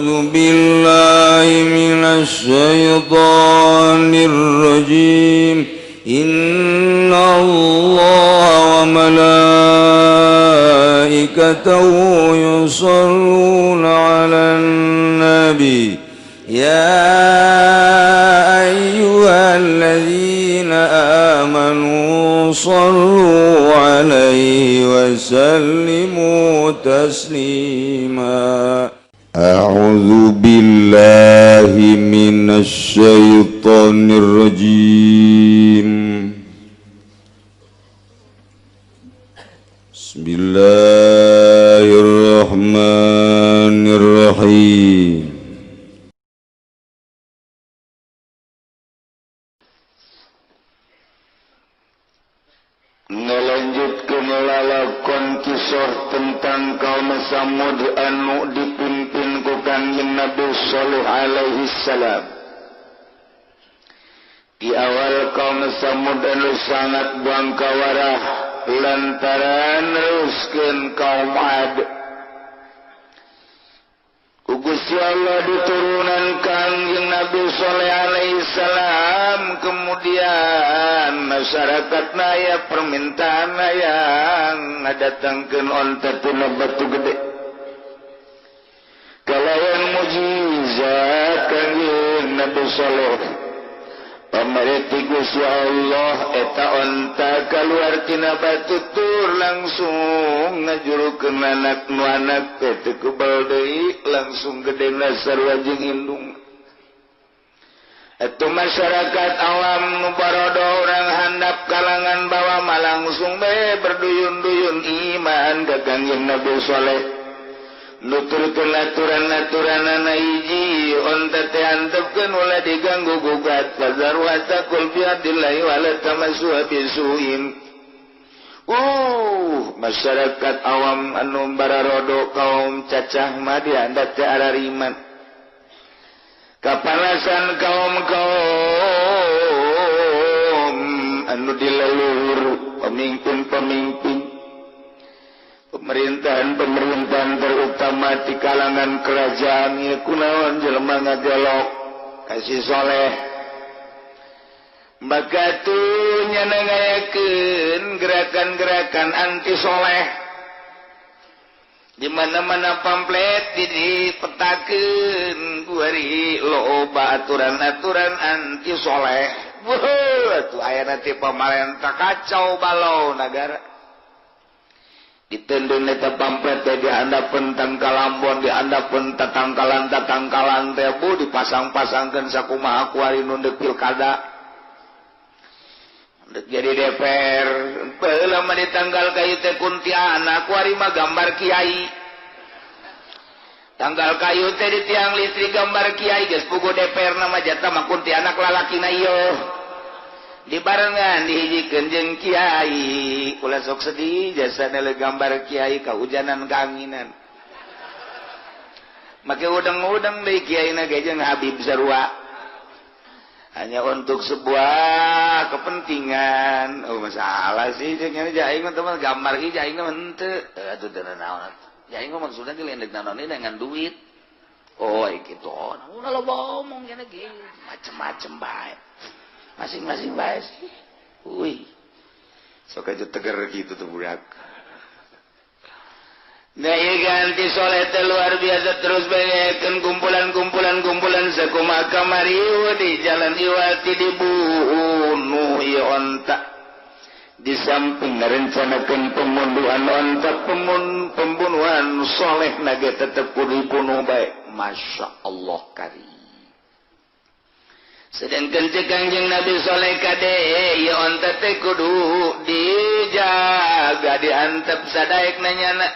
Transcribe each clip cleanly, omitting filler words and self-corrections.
أعوذ بالله من الشيطان الرجيم إن الله وملائكته يصلون على النبي يا أيها الذين آمنوا صلوا عليه وسلموا تسليما أعوذ بالله من الشيطان الرجيم بسم الله الرحمن الرحيم. Melanjutkan lalakon kisah tentang kaum Samud anu dipimpin ku Kangjeng Nabi Shalih alaihi salam. Di awal kaum Samud anu sangat bangkawarah lantaran neruskeun kaum Ad. Ku Gusti Allah diturunan Kangjeng Nabi Shalih alaihi salam, kemudian masyarakat naya permintaan yang ngadatangkeun onta tina batu gede kalayan mujizat Kangjeng Nabi Shalih. Pamareti Gusti Allah eta onta kaluar tina batu tur langsung ngajurukeun anak nu anak teh teu kebal deui langsung gedena sarua jeung indung. Eta masyarakat awam nu barodo urang handap kalangan bawah mah langsung bae berduyun-duyun iman ka Kangjeng Nabi Shalih. Nuturkeun aturan-aturanana hiji onta teh antepkeun ulah diganggu gugat fazarwa taqul bi adillahi wala tamassuha bisuin. Masyarakat awam anu bararodo kaum cacah mah diandak teh arariman. Kapanasan kaum-kaum anu dileluhur pemimpin-pemimpin pemerintahan-pemerintahan terutama di kalangan kerajaan ieu kunaon jelema ngagelok kasih soleh. Maka tuh nyana ngayakeun gerakan-gerakan anti soleh. Di mana-mana pamflet dipetakeun kuari loba aturan-aturan anti soleh. Wuh, atuh aya nanti pamarentah kacau balau nagara. Ditendun eta pamflet teh dihandapeun tangkalambon, dihandapeun tatangkalan-tatangkalan teh bu dipasang-pasangkeun sakumaha kuari nu deuk pilkada. Deuk jadi DPR, baheula mah ditanggal kayu teh kuntianak kuari mah gambar kiai. Tanggal kayu teh di tiang listrik gambar kiai geus puguh DPR na mah jatah mah kuntianak lalakina ieu. Dibarengan dihijikeun jeung kiai, ulah sok sedih jasana le gambar kiai kahujanan kaanginan. Make udang-udang deui kiaina ge jeung Habib sarua. Hanya untuk sebuah kepentingan. Oh masalah sih jeung nya aing mah teman gambar ieu aing mah henteu. Atuh teu naon. Aing mah maksudna ge lain naon dengan duit. Oh kitu. Ulah loba omong nya ge macem-macem bae. Masing-masing bae sih. Uy. Sok aja teger gitu tuh budak. Nah, ieu ganti soleh teh luar biasa terus banyakeun kumpulan-kumpulan sakumaha kamari di jalan iwati dibunuh ieu onta. Di samping ngarencanakeun pembunuhan onta, pembunuhan soleh nage tetep kudu dibunuh bae. Masya Allah karim. Sedangkan cek Kangjeng Nabi Shalih kade ieu onta teh kudu dijaga diantep sadaek na nyana.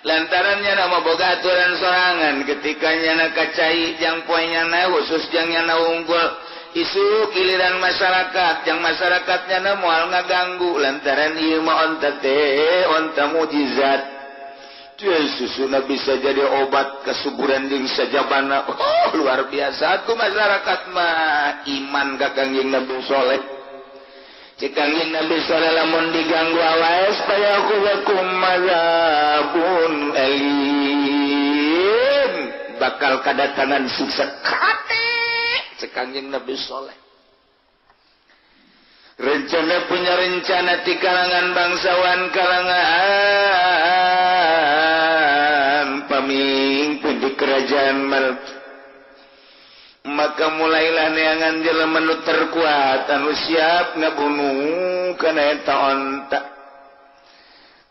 Lantaran nyana mah boga aturan sorangan ketika nyana kacai jang poe nyana khusus jang nyana unggul isu giliran masyarakat jang masyarakat nyana moal ngaganggu lantaran ieu mah onta teh onta mujizat. Susuna bisa jadi obat kesuburan jeung sajabana. Oh, luar biasa ku masyarakat mah iman ka Kangjeng Nabi Shalih. Cek Kangjeng Nabi Shalih lamun diganggu awaes payakuzakum mazabun alim. bakal kadatangan siksa kate cek Kangjeng Nabi Soleh. Rencana punya rencana di kalangan bangsawan, kalangan pemimpin di kerajaan Malki. Maka mulailah neangan jelema nu terkuat anu siap ngabunuh kana eta onta.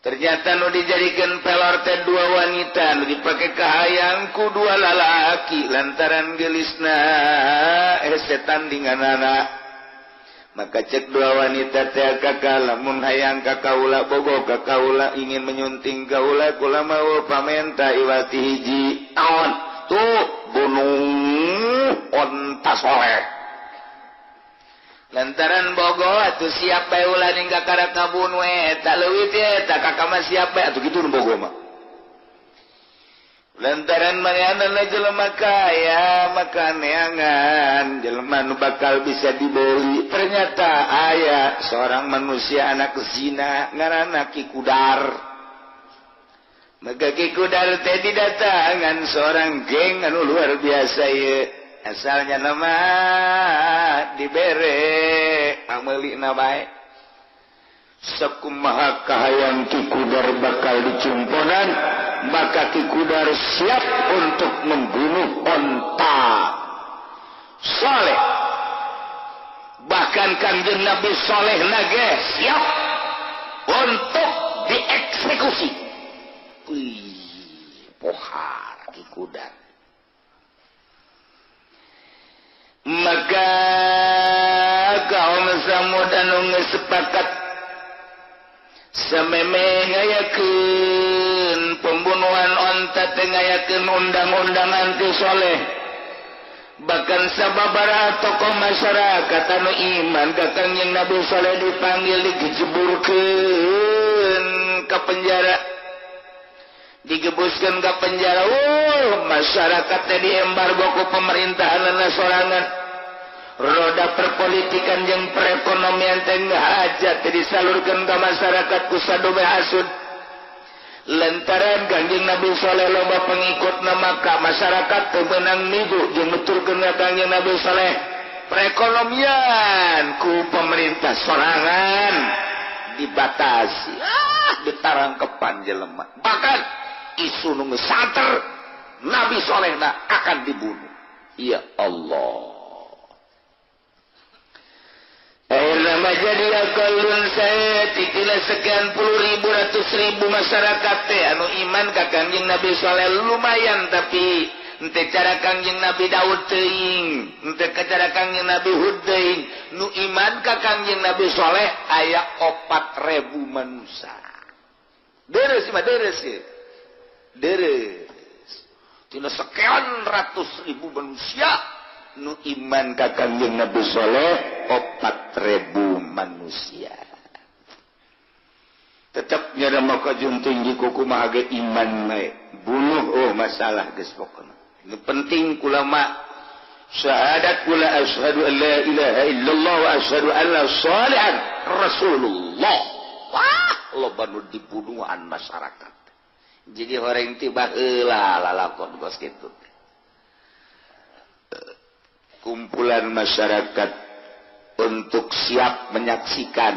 Ternyata nu dijadikan pelor teh dua wanita, nu dipake kahayang ku dua lalaki lantaran geulisna hese tandinganana. Maka cek dua wanita teh kakak lamun hayang ka kaula bogo ka kaula ingin menyunting kaula kula mau pamenta iwati hiji naon tuh bunuh onta soleh. Lantaran bogo atuh siap bae ulah ning kakara kabunuh eta leuwih teh eta kakak mah siap bae atuh kitu nu bogo mah. Lantaran manehna jelema kaya maka neangan jelema nu bakal bisa dibeli. Ternyata aya seorang manusia anak zina ngaranna Ki Kudar. Maka Ki Kudar teh didatangan seorang geng anu luar biasa ieu. Asalnya nama dibere pameulina bae. Sakumaha kahayang Ki Kudar bakal dicumponan, maka Ki Kudar siap untuk membunuh onta Soleh. Bahkan Kangjeng Nabi Soleh nage siap untuk dieksekusi. Wih, pohar Ki Kudar. Maka kaum Samud anu geus sepakat sameme ngayakeun pembunuhan onta teh ngayakeun undang-undang anti soleh. Bahkan sababaraha tokoh masyarakat anu iman ka Kangjeng Nabi Soleh dipanggil digejeburkeun ka penjara, digebuskeun ka penjara. Masyarakat teh diembargo ku pemerintahanna sorangan. Roda perpolitikan jeung perekonomian teh hajat teh disalurkeun ka masyarakat ku sadome hasud. Lantaran Kangjeng Nabi Soleh loba pengikutna maka masyarakat teu meunang migu jeung nuturkeun ka Kangjeng Nabi Soleh. Perekonomian ku pemerintah sorangan dibatasi, ditarangkepan jelema. Bahkan isu nu geus sater Nabi Solehna akan dibunuh. Ya Allah. Akhirnya jadi akalun saya tikila sekian puluh ribu ratus ribu masyarakat teh anu iman ka Kangjeng Nabi Soleh lumayan, tapi ente cara Kangjeng Nabi Daud teuing, ente cara Kangjeng Nabi Hud teuing, nu iman ka Kangjeng Nabi Soleh aya 4.000 manusia. Deres mah deres ye. Deres. Tina sekian ratus ribu manusia nu iman ka Kangjeng Nabi Soleh 4.000 manusia. Tetap nyada maka junting di kuku mah ge iman bae. Bunuh masalah geus pokona. Nu penting kula mah syahadat kula asyhadu an la ilaha illallah wa asyhadu anna shalihan rasulullah. Wah, loba nu dibunuhan masyarakat. Jadi horeng tiba heula lalakon kos kitu. Kumpulan masyarakat untuk siap menyaksikan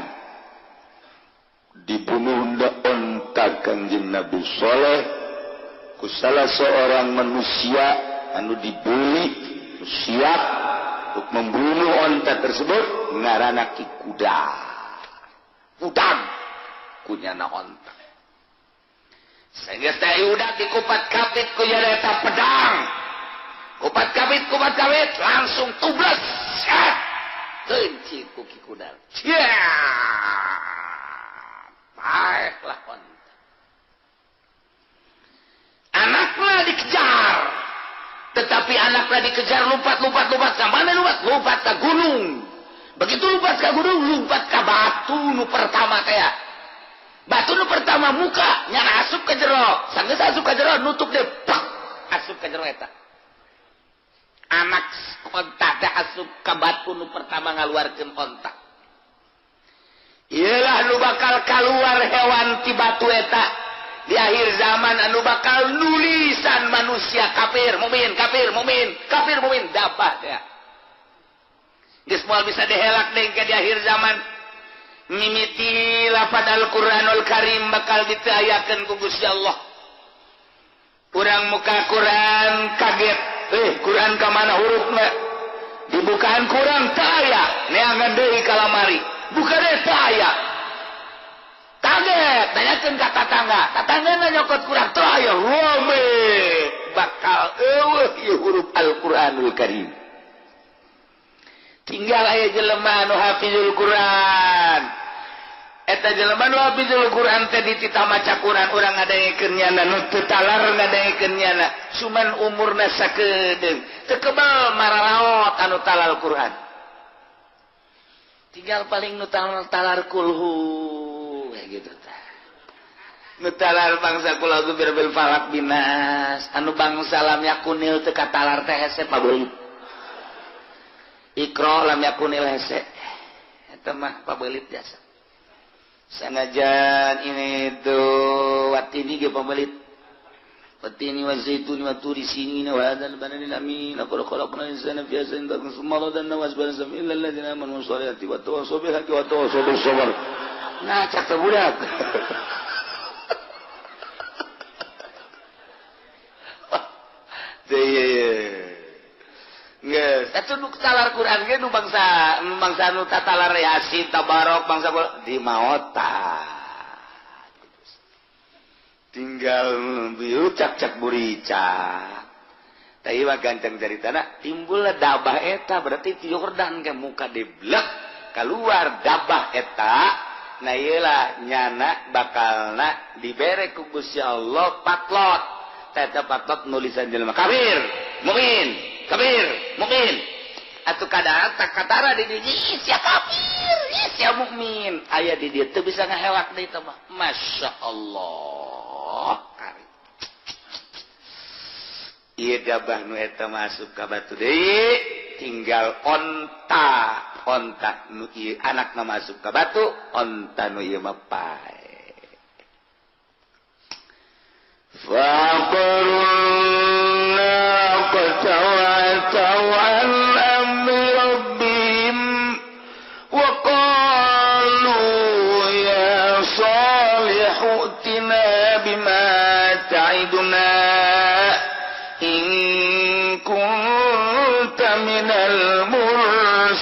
dibunuh onta Kangjeng Nabi Soleh ku salah seorang manusia anu dibeli siap untuk membunuh onta tersebut ngaranna Ki Kudar. Kudang kunyana onta. Sehingga teh udah dikupat kapit kunyana eta pedang. Kupat kapit langsung tubles. Keunci ku Ki Kudar. Baiklah onta. Anaknya dikejar. Tetapi anaknya dikejar lompat ke mana lompat? Lompat ke gunung. Begitu lompat ke gunung, lompat ke batu nu pertama teh. Batu nu pertama muka nyana asup ke jero. Sanggeus asup ke jero nutup deh, pak asup ke jero eta. Anak onta teh asup ke batu nu pertama ngaluarkeun onta. Iyalah nu bakal kaluar hewan ti batu eta. Di akhir zaman anu bakal nulisan manusia kafir mukmin kafir mukmin kafir mukmin dabah ya. Geus moal bisa dihelak deui ke di akhir zaman. Mimiti lafaz Al-Qur'anul Karim bakal ditayakeun ku Gusti Allah. Urang muka Quran kaget, Quran ka mana hurufna? Dibukaan Quran teu aya, neangan deui ka lamari. Buka deui teu aya. Kaget, tanyakeun ka tatangga, tatanggana nyokot Quran teu aya. Rame bakal eueuh ieu huruf Al-Qur'anul Karim. Tinggal aya jelema anu hafizul Quran. Eta jelema nu hafizul Quran teh dititah maca Quran urang ngadangekeun nyana nu teu talar ngadangekeun nyana cuman umurna sakedeung teu kebal mararaot anu talal Quran. Tinggal paling nu talar kulhu gitu tah. Nu talar bangsa kul a'udzu birabbil falaq binas anu bangsa lam yakunil teu katalar teh hese pabelit. Iqra lam yakunil hese eta mah pabelit jasa. Sanajan ini tuh watini ge pabelit. Watini wa zaitun wa turi sinin wa hadzal baladil amin laqad khalaqnal insana fi ahsani taqwim tsumma radadnahu asfala safilin illa alladziina aamanu was-solihati wa tawassaw bil haqqi wa tawassaw bis sabr. Nah cak teh budak. Geus, atuh nu talar Quran ge nu bangsa bangsa nu tatalar Yasin Tabarok bangsa di maota. Tinggal bieu cak-cak burica. Tah ieu mah gancang caritana timbullah dabah eta berarti ti Yordan ke muka diblek keluar dabah eta. Nah ieu lah nyana bakalna dibere ku Gusti Allah patlot. Eta patlot nulisan jelema kafir, mukmin, kafir, mukmin. Atuh kadang tak katara di dieu sia kafir, sia mukmin. Aya di dieu teu bisa ngahelak deui teh mah. Masya Allah. Kari. Ieu dabah nu eta masuk ka batu deui, tinggal onta, onta nu ieu anakna masuk ka batu, onta nu ieu mah pae. فَعَقَرُوا النَّاقَةَ وَعَتَوْا عَنْ أَمْرِ رَبِّهِمْ وَقَالُوا يَا صَالِحُ ائْتِنَا بِمَا تَعِدُنَا إِن كُنتَ مِنَ الْمُرْسَلِينَ.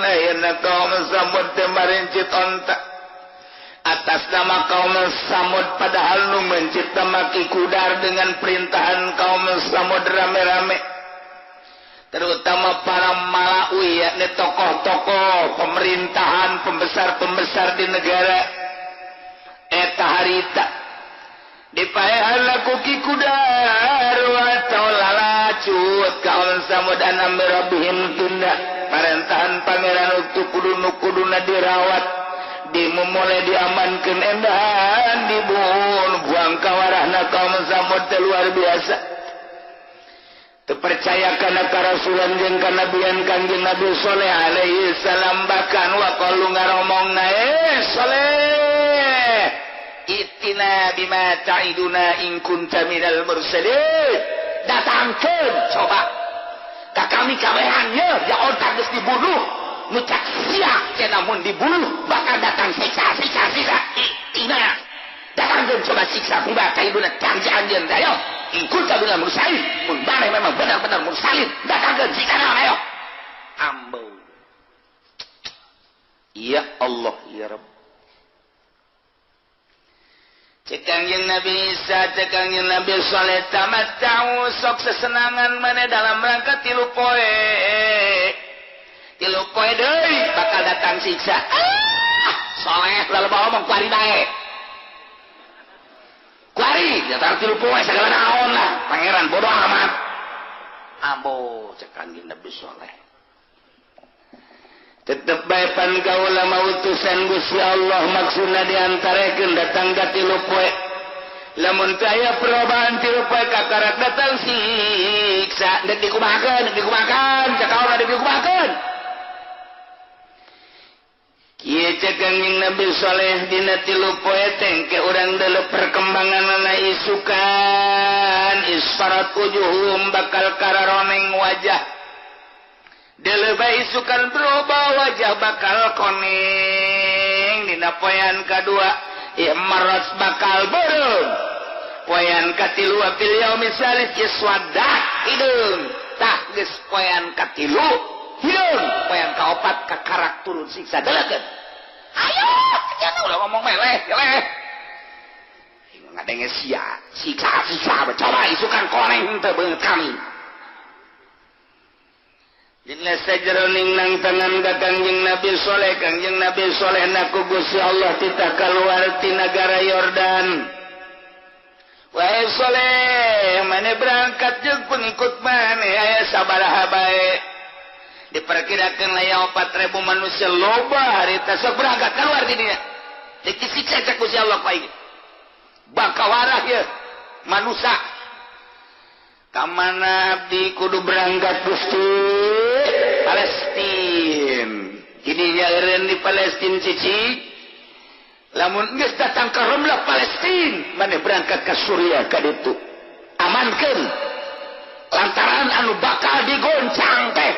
Ayeuna kaum Samud teh marencit onta atas nama kaum Samud padahal nu mencipta maki kudar dengan perintahan kaum Samud rame-rame, terutama para malawi yakni tokoh-tokoh pemerintahan pembesar-pembesar di negara eta harita dipaehan laku ki kudar atau lalacut kaum Samud anam rabbihim tunda parentahan pangeran untuk kudu kuduna dirawat dimulai diamankan endahan dibunuh buang kawarahna kaum Samud teh luar biasa. Terpercaya kana karasulan jeung kanabian Kangjeng Nabi Saleh alaihi salam bahkan wa qalu ngaromongna Saleh itina bima ta'iduna in kunta minal mursalin. Datangkeun coba ka kami kabehan ye ya onta geus dibunuh nu cak sia cenah mun dibunuh bakal datang siksa siksa siksa itina datangkeun coba siksa bima ta'iduna kang anjeun ayo in kunta minal mursalin mun maneh memang benar-benar mursalin datangkeun siksa naon ayo ambo. Ya Allah ya Rabb. Cek Kangjeng Nabi Isa, cek Kangjeng Nabi Saleh tamatta'u sok sesenangan maneh dalam rangka tilu poe. Tilu poe deui bakal datang siksa. Soleh lalu bawa omong kuari bae. Kuari datang tilu poe sagala naon lah pangeran bodoh amat. Ambo cek Kangjeng Nabi Saleh. Tetep bae pan kaula utusan Gusti Allah maksudna diantarekeun datang ka tilu poe. Lamun teu aya perubahan tilu poe kakarak datang siksa deuk dikumahakeun, deuk dikumahakeun, cek kaula deuk dikumahakeun. Kieu cek Kangjeng Nabi Soleh dina 3 poe teh ke urang deuleu perkembanganna isukan isfarat wujuhum bakal kararoneng wajah. Deuleu bae isukan berubah wajah bakal koneng. Dina poean kadua imarat bakal beureum. Poean katilu fil yaumi salis iswadah hideung. Tah geus poean katilu hideung, poean kaopat kakarak turun siksa delekeun. Ayo, jangan ulah ngomong meleh, meleh. Ngadenge sia, siksa-siksa coba isukan koneng teu beungeut kami. Dina sajeroning nang tangan ka Kangjeng Nabi Soleh, Kangjeng Nabi Soleh na ku Gusti Allah titah kaluar ti nagara Yordan. Wahai Soleh, mane berangkat jeung pengikut mane aya sabaraha bae. Diperkirakan aya 4.000 manusia loba harita sok berangkat keluar di dinya. Disiksa cek Gusti Allah ku aing. Bakawarah ye manusia. Ka mana abdi kudu berangkat Gusti? Palestin. Kini eureun di Palestin cici. Lamun geus datang ka Romlah Palestin, mane berangkat ka Suriah ka ditu. Amankeun. Lantaran anu bakal digoncang teh,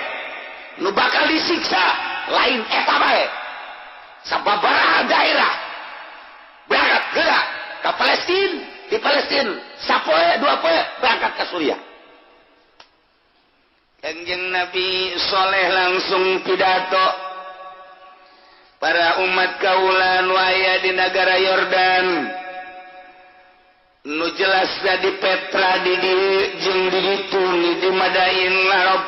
nu bakal disiksa lain eta bae. Sababaraha daerah berangkat geura ka Palestin, di Palestin sapoe dua poe berangkat ka Suriah. Kangjeng Nabi Soleh langsung pidato para umat kaula nu aya di negara Yordan nu jelas di Petra di dieu jeung di ditu di Madain Arab.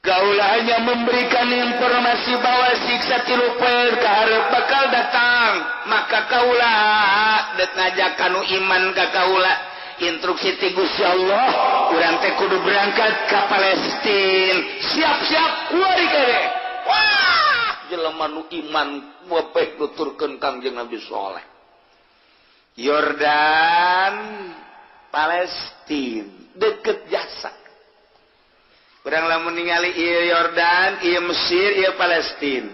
Kaula hanya memberikan informasi bahwa siksa 3 poe kaharep bakal datang, maka kaula dek ngajak kanu iman ka kaula instruksi ti Gusti Allah urang teh kudu berangkat ka Palestin, siap-siap kuari kene. Wah, jelema nu iman wepeh nuturkeun Kangjeng Nabi Soleh. Yordan, Palestin deket jasa. Urang lamun ningali ieu Yordan, ieu Mesir, ieu Palestin.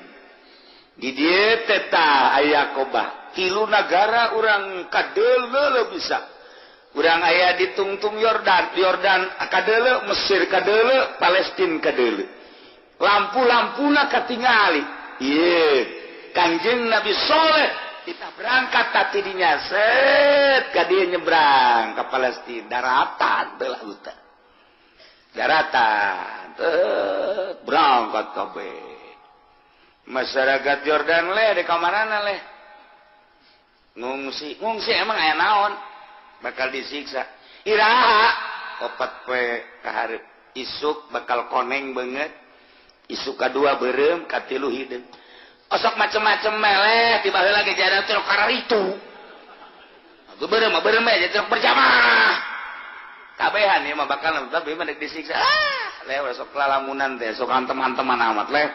Di dieu teh tah aya Kobah. Tilu nagara urang kadeuleu bisa. Urang aya di tungtung Yordan, Yordan kadeuleu, Mesir kadeuleu, Palestin kadeuleu. Lampu-lampuna katingali. Ieu Kangjeng Nabi Soleh kita berangkat tati dinya set ka dieu nyebrang ka Palestina, daratan teh lautan. Daratan berangkat kabeh. Masyarakat Yordan leh di kamarana leh. Ngungsi, ngungsi emang aya naon? Bakal disiksa. Iraha opat poe kaharep isuk bakal koneng banget. Isuk kadua beureum, katilu hideung. Osok macem-macem meleh tiba heula ge jalan teh kararitu. Atuh beureum mah beureum we jadi berjamaah. Kabehan ieu mah bakal tapi mah dek disiksa. Ah, leh sok lalamunan teh, sok antem-anteman amat leh.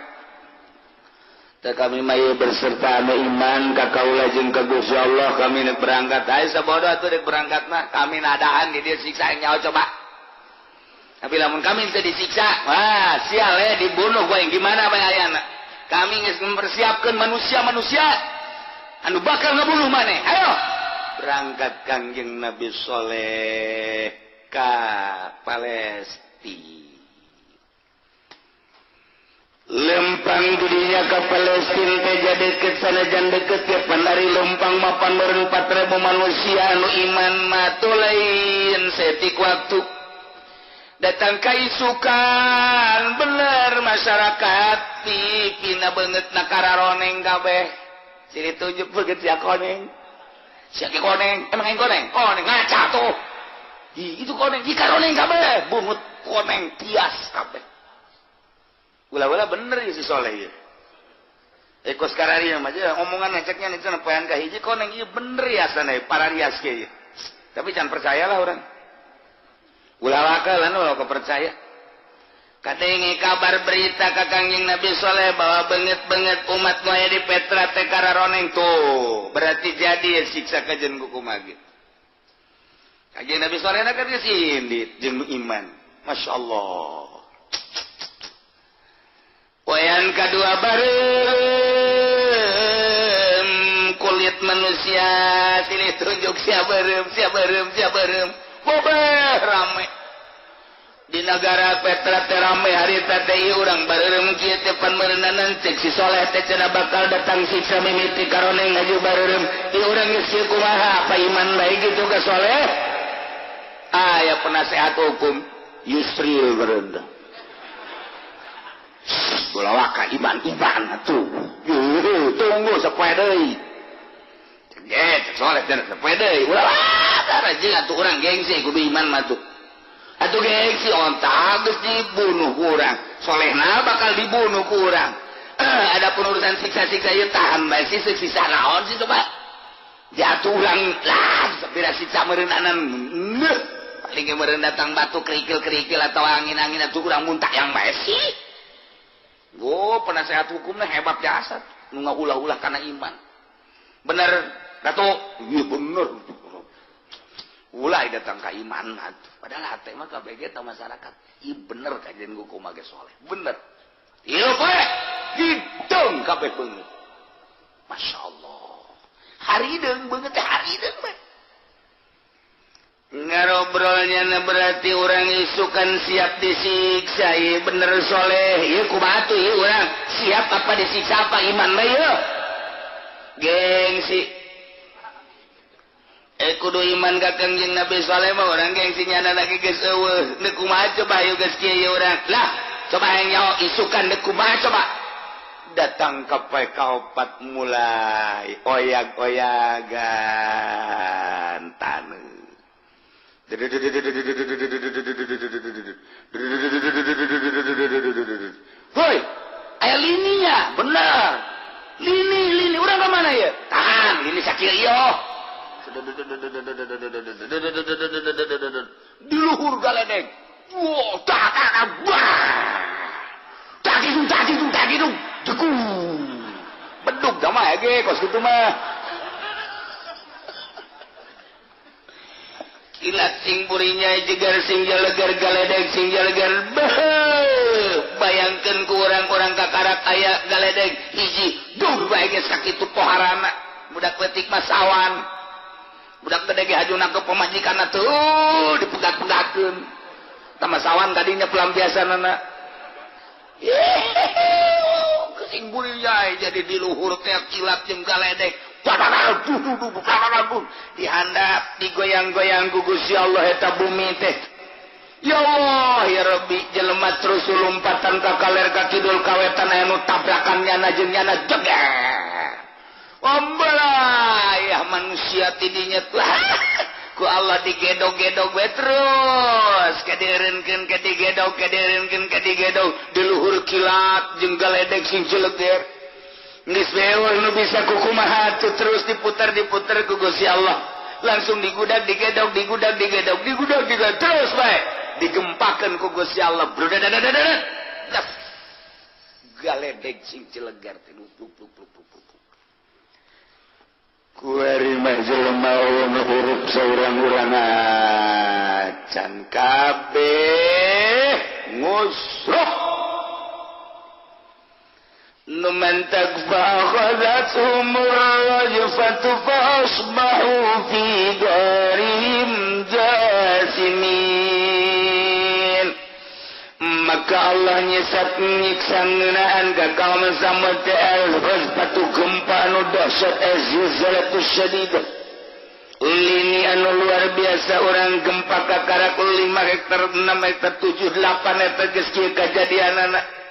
Teh kami mah ieu berserta anu iman ka kaula jeung ka Gusti Allah kami nek berangkat. Hae sabodo atuh dek berangkat mah kami nadaan di dieu siksa nyaho coba. Tapi lamun kami teu disiksa, wah sial leh dibunuh gua yang gimana bae ayana. Kami geus mempersiapkeun manusia-manusia anu bakal ngabunuh maneh. Ayo berangkat Kangjeng Nabi Soleh ka Palestina. Lempang dirinya ke Palestina teh jadi deket sanajan deket ya pandari lempang mapan meureun 4.000 manusia anu iman mah lain setik waktu datang ka isukan bener masyarakat pipina beungeut na kararoneng kabeh sini tunjuk beungeut sia koneng sia koneng emang aing koneng koneng ngaca tuh itu koneng jika koneng kabeh bungut koneng tias kabeh ulah-ulah bener ya si Soleh ya. Ekos karari mah aja omongan ngeceknya nih cenah poean ka hiji koneng ieu bener ya sana para rias ge. Tapi jangan percayalah orang. Ulah wakalan ulah kepercaya. Kadenge kabar berita ka Kangjeng Nabi Soleh bahwa beungeut-beungeut umat nu aya di Petra teh kararoneng tuh. Berarti jadi siksa kajen ku kumaha ge. Kangjeng Nabi Soleh na kan geus indit jeung iman. Masyaallah. Poean kadua bareureum kulit manusia silih tunjuk sia bareureum sia bareureum sia bareureum bobeh rame di negara Petra teh rame harita teh ieu urang bareureum kieu teh pan meureunanan cek si soleh teh cenah bakal datang siksa mimiti karoneng ngaju bareureum ieu urang geus kieu kumaha apa iman bae kitu ka soleh aya penasehat hukum Yusril berenda ulah iman iman atuh tunggu sapoe deui cek soleh cenah sapoe deui ulah rajin atuh urang gengsi kudu iman mah tuh atuh gengsi onta geus dibunuh ku urang solehna bakal dibunuh ku urang ada urusan siksa-siksa ieu tahan bae sih siksa naon sih coba jatuh urang lah sapira siksa meureunanan paling ge meureun datang batu kerikil-kerikil atau angin-angin atuh urang muntah yang bae sih. Go penasehat hukumna hebat jasa nu ngaulah-ulah kana iman bener Datuk iya bener ulah datang ka iman atuh padahal hate mah kabeh ta masyarakat ieu bener kajian hukum ge soleh bener ieu poe hidung kabeh beungeut masyaallah harideung beungeut teh harideung mah ngarobrolnya berarti orang isukan siap disiksa ieu bener soleh ieu kumaha atuh ieu urang siap apa disiksa apa iman mah ieu gengsi kudu iman ka Kangjeng Nabi Saleh mah urang gengsi nyana lagi geus eueuh deuk kumaha coba ieu geus kieu urang lah coba hayang nyaho isukan deuk kumaha coba datang ka poe kaopat mulai oyag-oyagan taneuh. Hoi, aya lininya, bener. Lini, lini, urang ka mana ya? Tahan, lini sakieu ieu. Di luhur galedeg. Wah, tak tak wah. Tak gitu, tak gitu, tak gitu. Deku. Bedug da mah ge kos kitu mah. Kilat sing burinya jegar sing jalegar galedeg sing jalegar bayangkeun ku urang-urang kakarak aya galedeg hiji duh bae geus sakitu poharana budak leutik mah sawan budak gede ge hajuna ke pamajikanna tuh dipegat-pegatkeun tah mah sawan tadinya pelampiasanana sing burinya jadi di luhur teh kilat jeung galedeg dihandap digoyang-goyang ku Gusti Allah eta bumi teh ya Allah ya Rabbi jelema terus lompatan ka kaler ka kidul ka wetan aya nu tabrakan nyana jeung nyana jeger ombelah ya manusia tidinya lah ku Allah digedog-gedog we terus kadieureunkeun kadigedog kadieureunkeun kadigedog di luhur kilat jeung galedeg sing jeleger geus beul nu bisa kukumaha tuh terus diputar-diputar ku Gusti Allah langsung digudag digedog digudag digedog digudag digedog terus bae digempakeun ku Gusti Allah brudadadadadad galedeg sing cilegar teh kuari mah jelema nu hurup saurang-urang acan kabeh ngusruh numan takfa akhadhathum rajfatu fa asbahu fi darihim jasimin. Maka Allah nyesat nyiksa ngeunaan ka kaum Samud teh al-ghazbatu gempa anu dahsyat az-zilzalatus syadidah lini anu luar biasa orang gempa kakarak 5 hektar 6 hektar 7 8 hektar geus kieu kajadianana.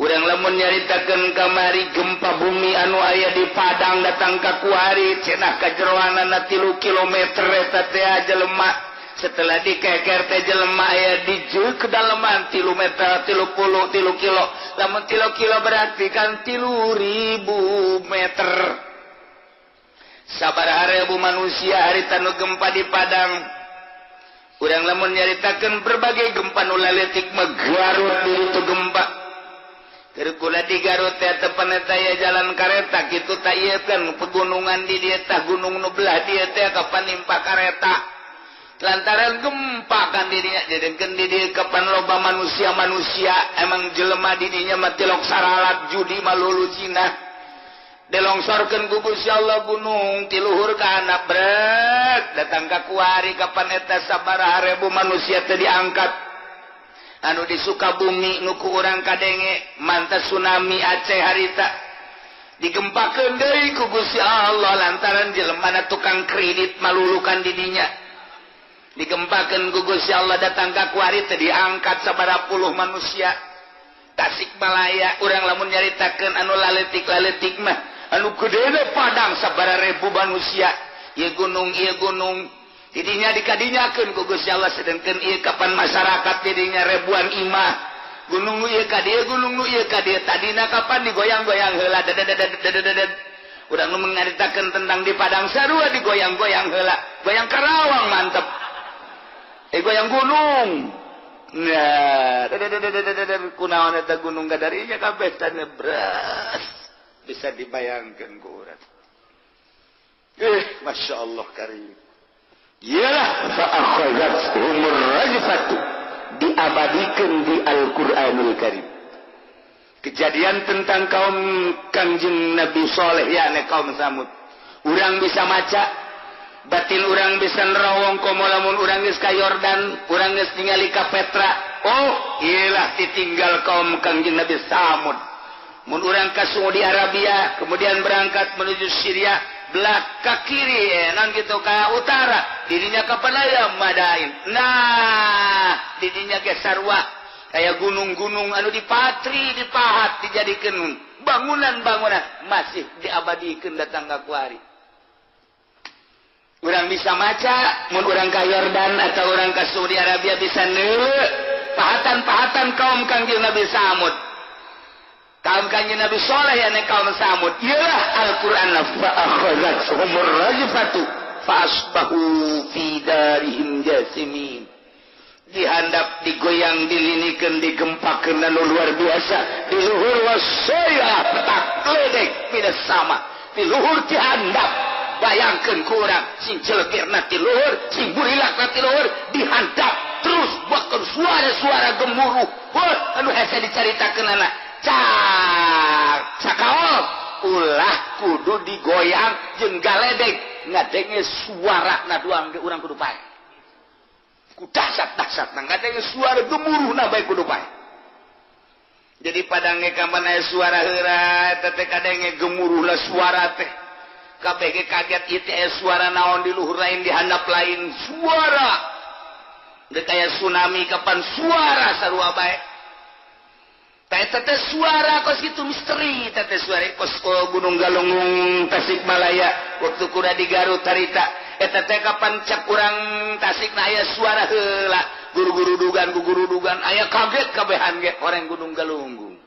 Urang lamun nyaritakeun kamari gempa bumi anu aya di Padang datang ka kuari cenah kajeroanana 3 kilometer eta teh jelema setelah dikeker teh jelema aya di kedalaman 3 meter 33 kilo lamun 3 kilo berarti kan 3.000 meter. Sabaraha ribu manusia harita nu gempa di Padang. Urang lamun nyaritakeun berbagai gempa nu laletik mah Garut di itu gempa. Keur kula di Garut teh tepan eta aya jalan kareta kitu ta ieu kan pegunungan di dieu tah gunung nu belah dieu teh kapan nimpa kareta. Lantaran gempa digempakan dirinya jadikeun di dieu kapan loba manusia-manusia emang jelema di dinya mah tilok saralat judi malulu Cina dilongsorkeun ku Gusti Allah gunung ti luhur ka handap brek datang ka kuari kapan eta sabaraha ribu manusia teh diangkat anu di Sukabumi nu ku urang kadenge mantas tsunami Aceh harita digempakeun deui ku Gusti Allah lantaran jelemana tukang kredit malulukan di dinya digempakeun ku Gusti Allah datang ka kuari teh diangkat sabaraha puluh manusia. Tasikmalaya urang lamun nyaritakeun anu laletik-laletik mah anu gedena padang sabaraha ribu manusia ieu gunung didinya dikadinyakeun ku Gusti Allah sedengkeun ieu kapan masyarakat didinya ribuan imah gunung nu ieu ka dieu gunung nu ieu ka dieu tadina kapan digoyang-goyang heula dadadadadadadad urang nu nyaritakeun tentang di Padang sarua digoyang-goyang heula goyang Karawang mantep goyang gunung. Nah, kunaon eta gunung kadarinya kabeh tanah beras bisa dibayangkan ku urang. Masya Allah karim. Iyalah fa akhadhathumur rajfatu diabadikan di Al-Qur'anul Karim. Kejadian tentang kaum Kangjeng Nabi Soleh yakni kaum Samud. Urang bisa maca batin urang bisa nerawong komo lamun urang geus ka Yordan, urang geus ningali ka Petra. Oh, iyalah ditinggal kaum Kangjeng Nabi Samud. Mun urang ka Saudi Arabia, kemudian berangkat menuju Syria, belah ke kiri, non gitu ka utara, dirinya ka Panaya Madain. Nah, dirinya ge sarua kaya gunung-gunung anu dipatri, dipahat, dijadikeun bangunan-bangunan masih diabadikeun datang ka kuari. Urang bisa maca, mun urang ka Yordan atau urang ka Saudi Arabia bisa neuleuh pahatan-pahatan kaum Kangjeng Nabi Samud. Kaum Kangjeng Nabi Soleh yang kaum Samud. Iyalah Al-Qur'an fa akhadhathumur rajfatu fa asbahu fi darihim jasimin. Dihandap, digoyang, dilinikeun, digempakeun anu luar biasa, di luhur wasaya petak ledek minas sama, di luhur dihandap. Bayangkan kurang sing celekirna ti luhur, sing burilakna ti luhur, dihandap terus bahkan suara-suara gemuruh. Wah, anu hese dicaritakeun anak. Cak, cakaol ulah kudu digoyang jeung galedeg ngadenge suarana doang ge urang kudu pae. Ku dahsyat-dahsyatna ngadenge suara gemuruhna bae kudu pae. Jadi padange ka mana suara heura eta teh kadenge gemuruhna suara teh. KPG kaget ITS suara naon di luhur lain di handap lain suara udah kayak tsunami kapan suara sarua bae teh suara kos gitu misteri teh suara kos Gunung Galunggung Tasikmalaya waktu kuda di Garut harita eta teh kapan cak urang Tasik na aya suara heula guru-guru dugan aya kaget kabehan ge orang Gunung Galunggung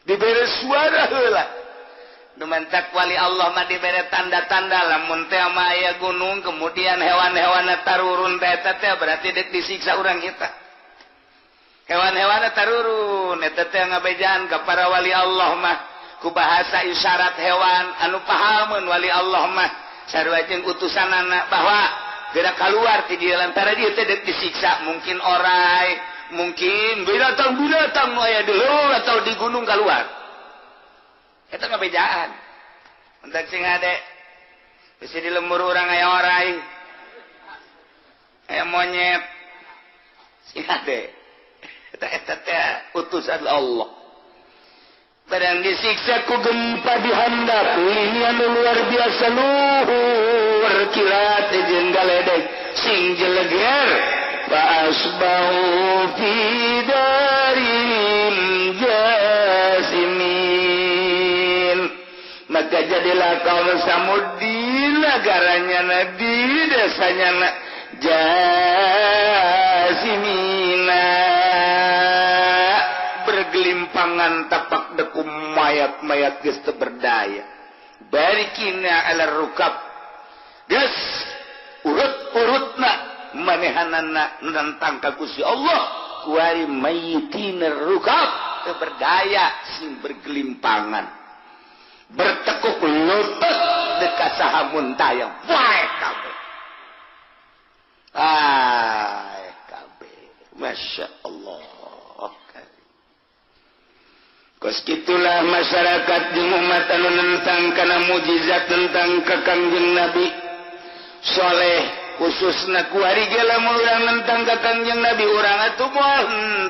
dibere suara heula Dumantak wali Allah mah dibere tanda-tanda lamun teh mah aya gunung kemudian hewan-hewan tarurun teh eta teh berarti deuk disiksa urang eta. Hewan-hewan tarurun eta teh ngabejaan ka para wali Allah mah ku bahasa isyarat hewan anu pahameun wali Allah mah sarua jeung utusanana bahwa geura kaluar ti dieu lantaran dieu teh deuk disiksa mungkin orai mungkin binatang-binatang nu aya di luhur atau di gunung kaluar. Eta ngabejaan. Entak sing ade. Bisi di lembur urang aya orai. Aya monyet. Sing ade. Eta eta teh utusan Allah. Barang disiksa ku gempa di handap, ini anu luar biasa luhur kilat jeung galedeg sing jeleger. Fa asbahu fi darihim jasimin. Maka jadilah kaum Samud di negaranya, di desanya jasimina, bergelimpangan tapak deku mayat-mayat geus teu berdaya. Barikina ala rukab geus urut-urutna manehanana nentang ka Gusti Allah kuari mayitina rukab teu berdaya sing bergelimpangan. Bertekuk lutut dekat saha muntayang wae kabeh. Wae kabeh. Masya Allah. Kos kitulah masyarakat jeung umat anu nentang kana mujizat tentang ka Kangjeng Nabi Soleh, khususna kuari ge lamun urang nentang ka Kangjeng Nabi urang atuh moal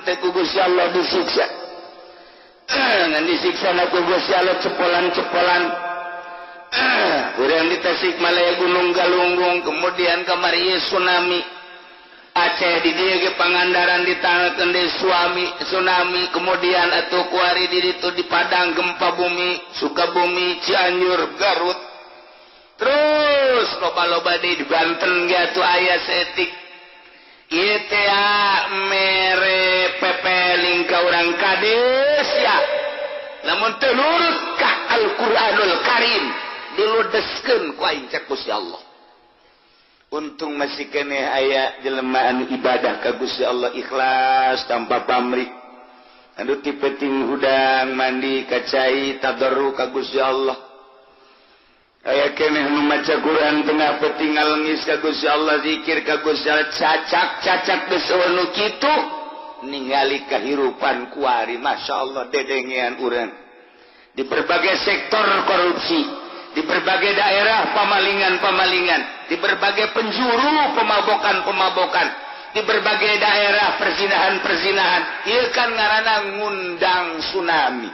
teh ku Gusti Allah disiksa. Ngan disiksa na ku Gusti Allah cepolan-cepolan. Urang di Tasikmalaya Gunung Galunggung, kemudian kamari tsunami. Aceh di dieu ge Pangandaran ditangkeun deui suami tsunami, kemudian atuh kuari di ditu di Padang gempa bumi, Sukabumi, Cianjur, Garut. Terus loba-loba di Banten ge atuh aya saeutik. Ieu teh mere pepeling ka urang kades ya. Lamun teu nurut ka Al-Qur'anul Karim diludeskeun ku aing cek Gusti Allah. Untung masih keneh aya jelema anu ibadah ka Gusti Allah ikhlas tanpa pamrih. Anu ti peuting hudang mandi ka cai tadarru ka Gusti Allah. Aya keneh nu maca Quran tengah peuting ngalengis ka Gusti Allah, zikir ka Gusti Allah, cacak-cacak geus nu kitu ningali kahirupan kuari masyaallah dedengean urang. Di berbagai sektor korupsi, di berbagai daerah pemalingan-pemalingan, di berbagai penjuru pemabokan-pemabokan, di berbagai daerah perzinahan-perzinahan. Ieu kan ngaranna ngundang tsunami,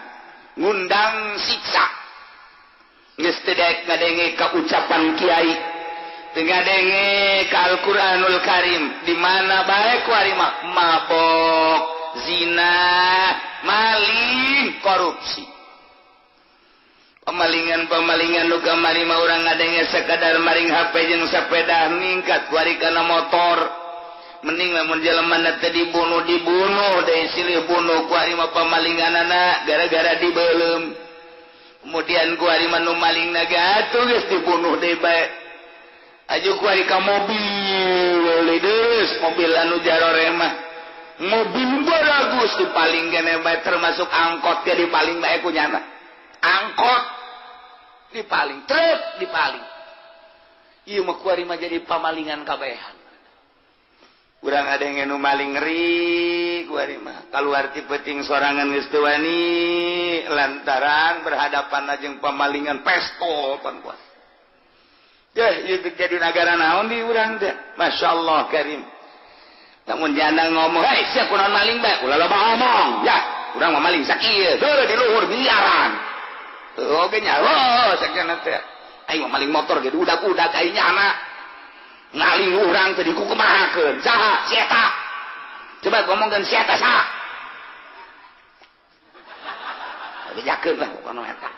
ngundang siksa. Geus teu daek ngadenge ka ucapan kiai, teu ngadenge ka Al-Qur'anul Karim, di mana bae kuari mah mabok, zina, maling, korupsi. Pemalingan-pemalingan nu kamari mah urang ngadenge sakadar maring HP jeung sepeda ningkat kuari kana motor. Mending lamun jelema teh dibunuh deui silih bunuh kuari mah pemalinganana gara-gara dibeuleum. Kemudian kuari mah nu maling na ge atuh geus dibunuh deui bae. Aju kuari ka mobil deus mobil anu jarore mah. Mobil baragus dipaling kene bae termasuk angkot ge dipaling bae ku nyana. Angkot dipaling, truk dipaling. Ieu mah kuari mah jadi pamalingan kabehan. Urang ada yang nu maling ngeri kuari mah. Kaluar ti peuting sorangan geus teu wani lantaran berhadapan jeung pamalingan pestol pan kuat. Yeuh ieu jadi nagara naon di urang teh. Masyaallah karim. Lamun janda ngomong, "Hei, sia kunaon maling bae?" Ulah loba ngomong. Ya, urang mah maling sakieu, heuh di luhur miliaran. Oke nya, oh sakieu teh. Aing mah maling motor ge udak-udak aing nyana. Ngaling urang teh dikukumahakeun. Saha? Si eta. Coba ngomongkeun si eta saha? Bejakeun lah pokona eta.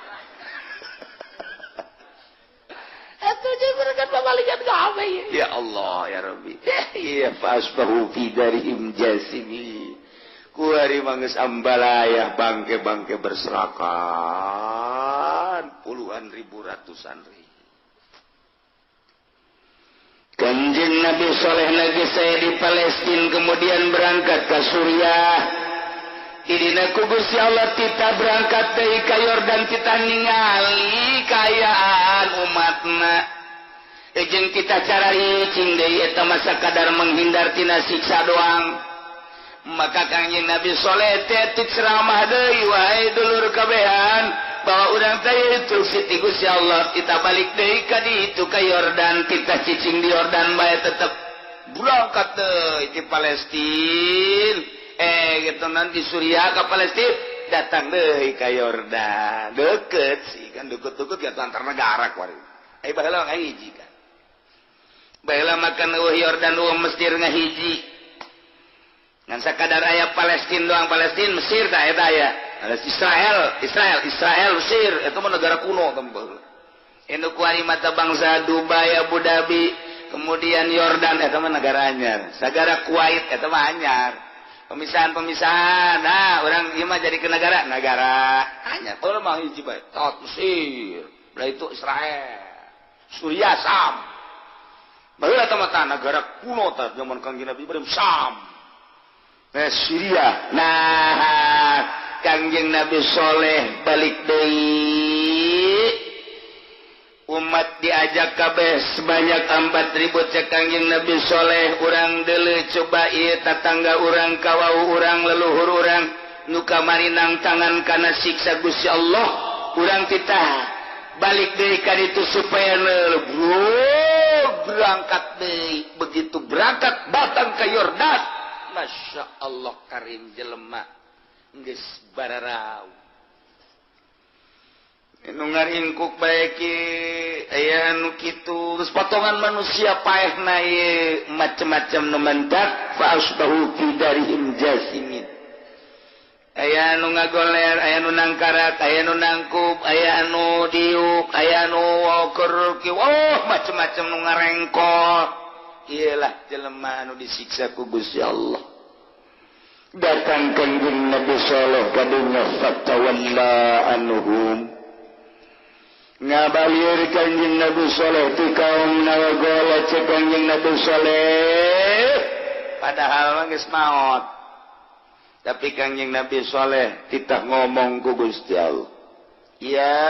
Atuh jeung mereka pamalingan kabeh. Ya Allah ya Rabbi. Ya fasbahu fi darihim jasimi. Kuari manggeus ambalayah bangke-bangke berserakan puluhan ribu ratusan ribu. Kanjeng Nabi Soleh lagi saya di Palestina kemudian berangkat ke Suriah. Idina ku Gusti Allah tita berangkat deui ka Yordan tita ningali kaayaan umatna. Jeung kita cararicing deui eta mah sakadar menghindar tina siksa doang. Maka Kangjeng Nabi Soleh teh ceramah deui wahai dulur kabehan bahwa urang teh instruksi ti Gusti Allah kita balik deui ka ditu ka Yordan kita cicing di Yordan bae tetep berangkat deui di Palestina gitu nanti Suriah ka Palestina datang deui ka Yordan deket sih kan deket-deket ya antar negara kuari baheula ngahiji kan baheula makan eueuh Yordan eueuh Mesir ngahiji ngan sakadar aya Palestina doang Palestina Mesir tah eta aya Israel, Israel, Israel, Mesir itu mah negara kuno tembel. Induk kuari mata bangsa Dubai, Abu Dhabi, kemudian Yordan eta mah negara anyar. Sagara Kuwait eta mah anyar. Pemisahan-pemisahan. Nah, urang ieu mah jadi ke negara, negara anyar. Oh mah hiji bae. Tot Mesir, belah itu Israel. Suriah Sam. Baheula eta mah negara kuno tah zaman Kangjeng Nabi Ibrahim Sam. Nah, Syria. Nah, Kangjeng Nabi Soleh balik deui. Umat diajak kabeh sebanyak 4.000 cek Kangjeng Nabi Soleh urang deuleu coba ieu tatangga urang kawau urang leluhur urang nu kamari nangtangan kana siksa Gusti Allah urang titah balik deui ka ditu supaya berangkat deui. Begitu berangkat datang ke Yordan, Masya Allah karim jelema geus bararau nu ngaringkuk bae ki aya nu kitu geus potongan manusia paehna ieu macem-macem nu mendak fa asbahu fi darihim jasimin. Aya nu ngagoler, aya nu nangkarat, aya nu nangkup, aya nu diuk, aya nu keur ki, oh macem-macem nu ngarengkol. Iyalah jelema anu disiksa ku Gusti Allah. Datang Kangjeng Nabi Saleh ka dunya fatawalla anhum. Ngabalir Kangjeng Nabi Saleh ti kaum nawagola cek Kangjeng Nabi Saleh padahal mah geus maot. Tapi Kangjeng Nabi Saleh titah ngomong ku Gusti Allah. Ya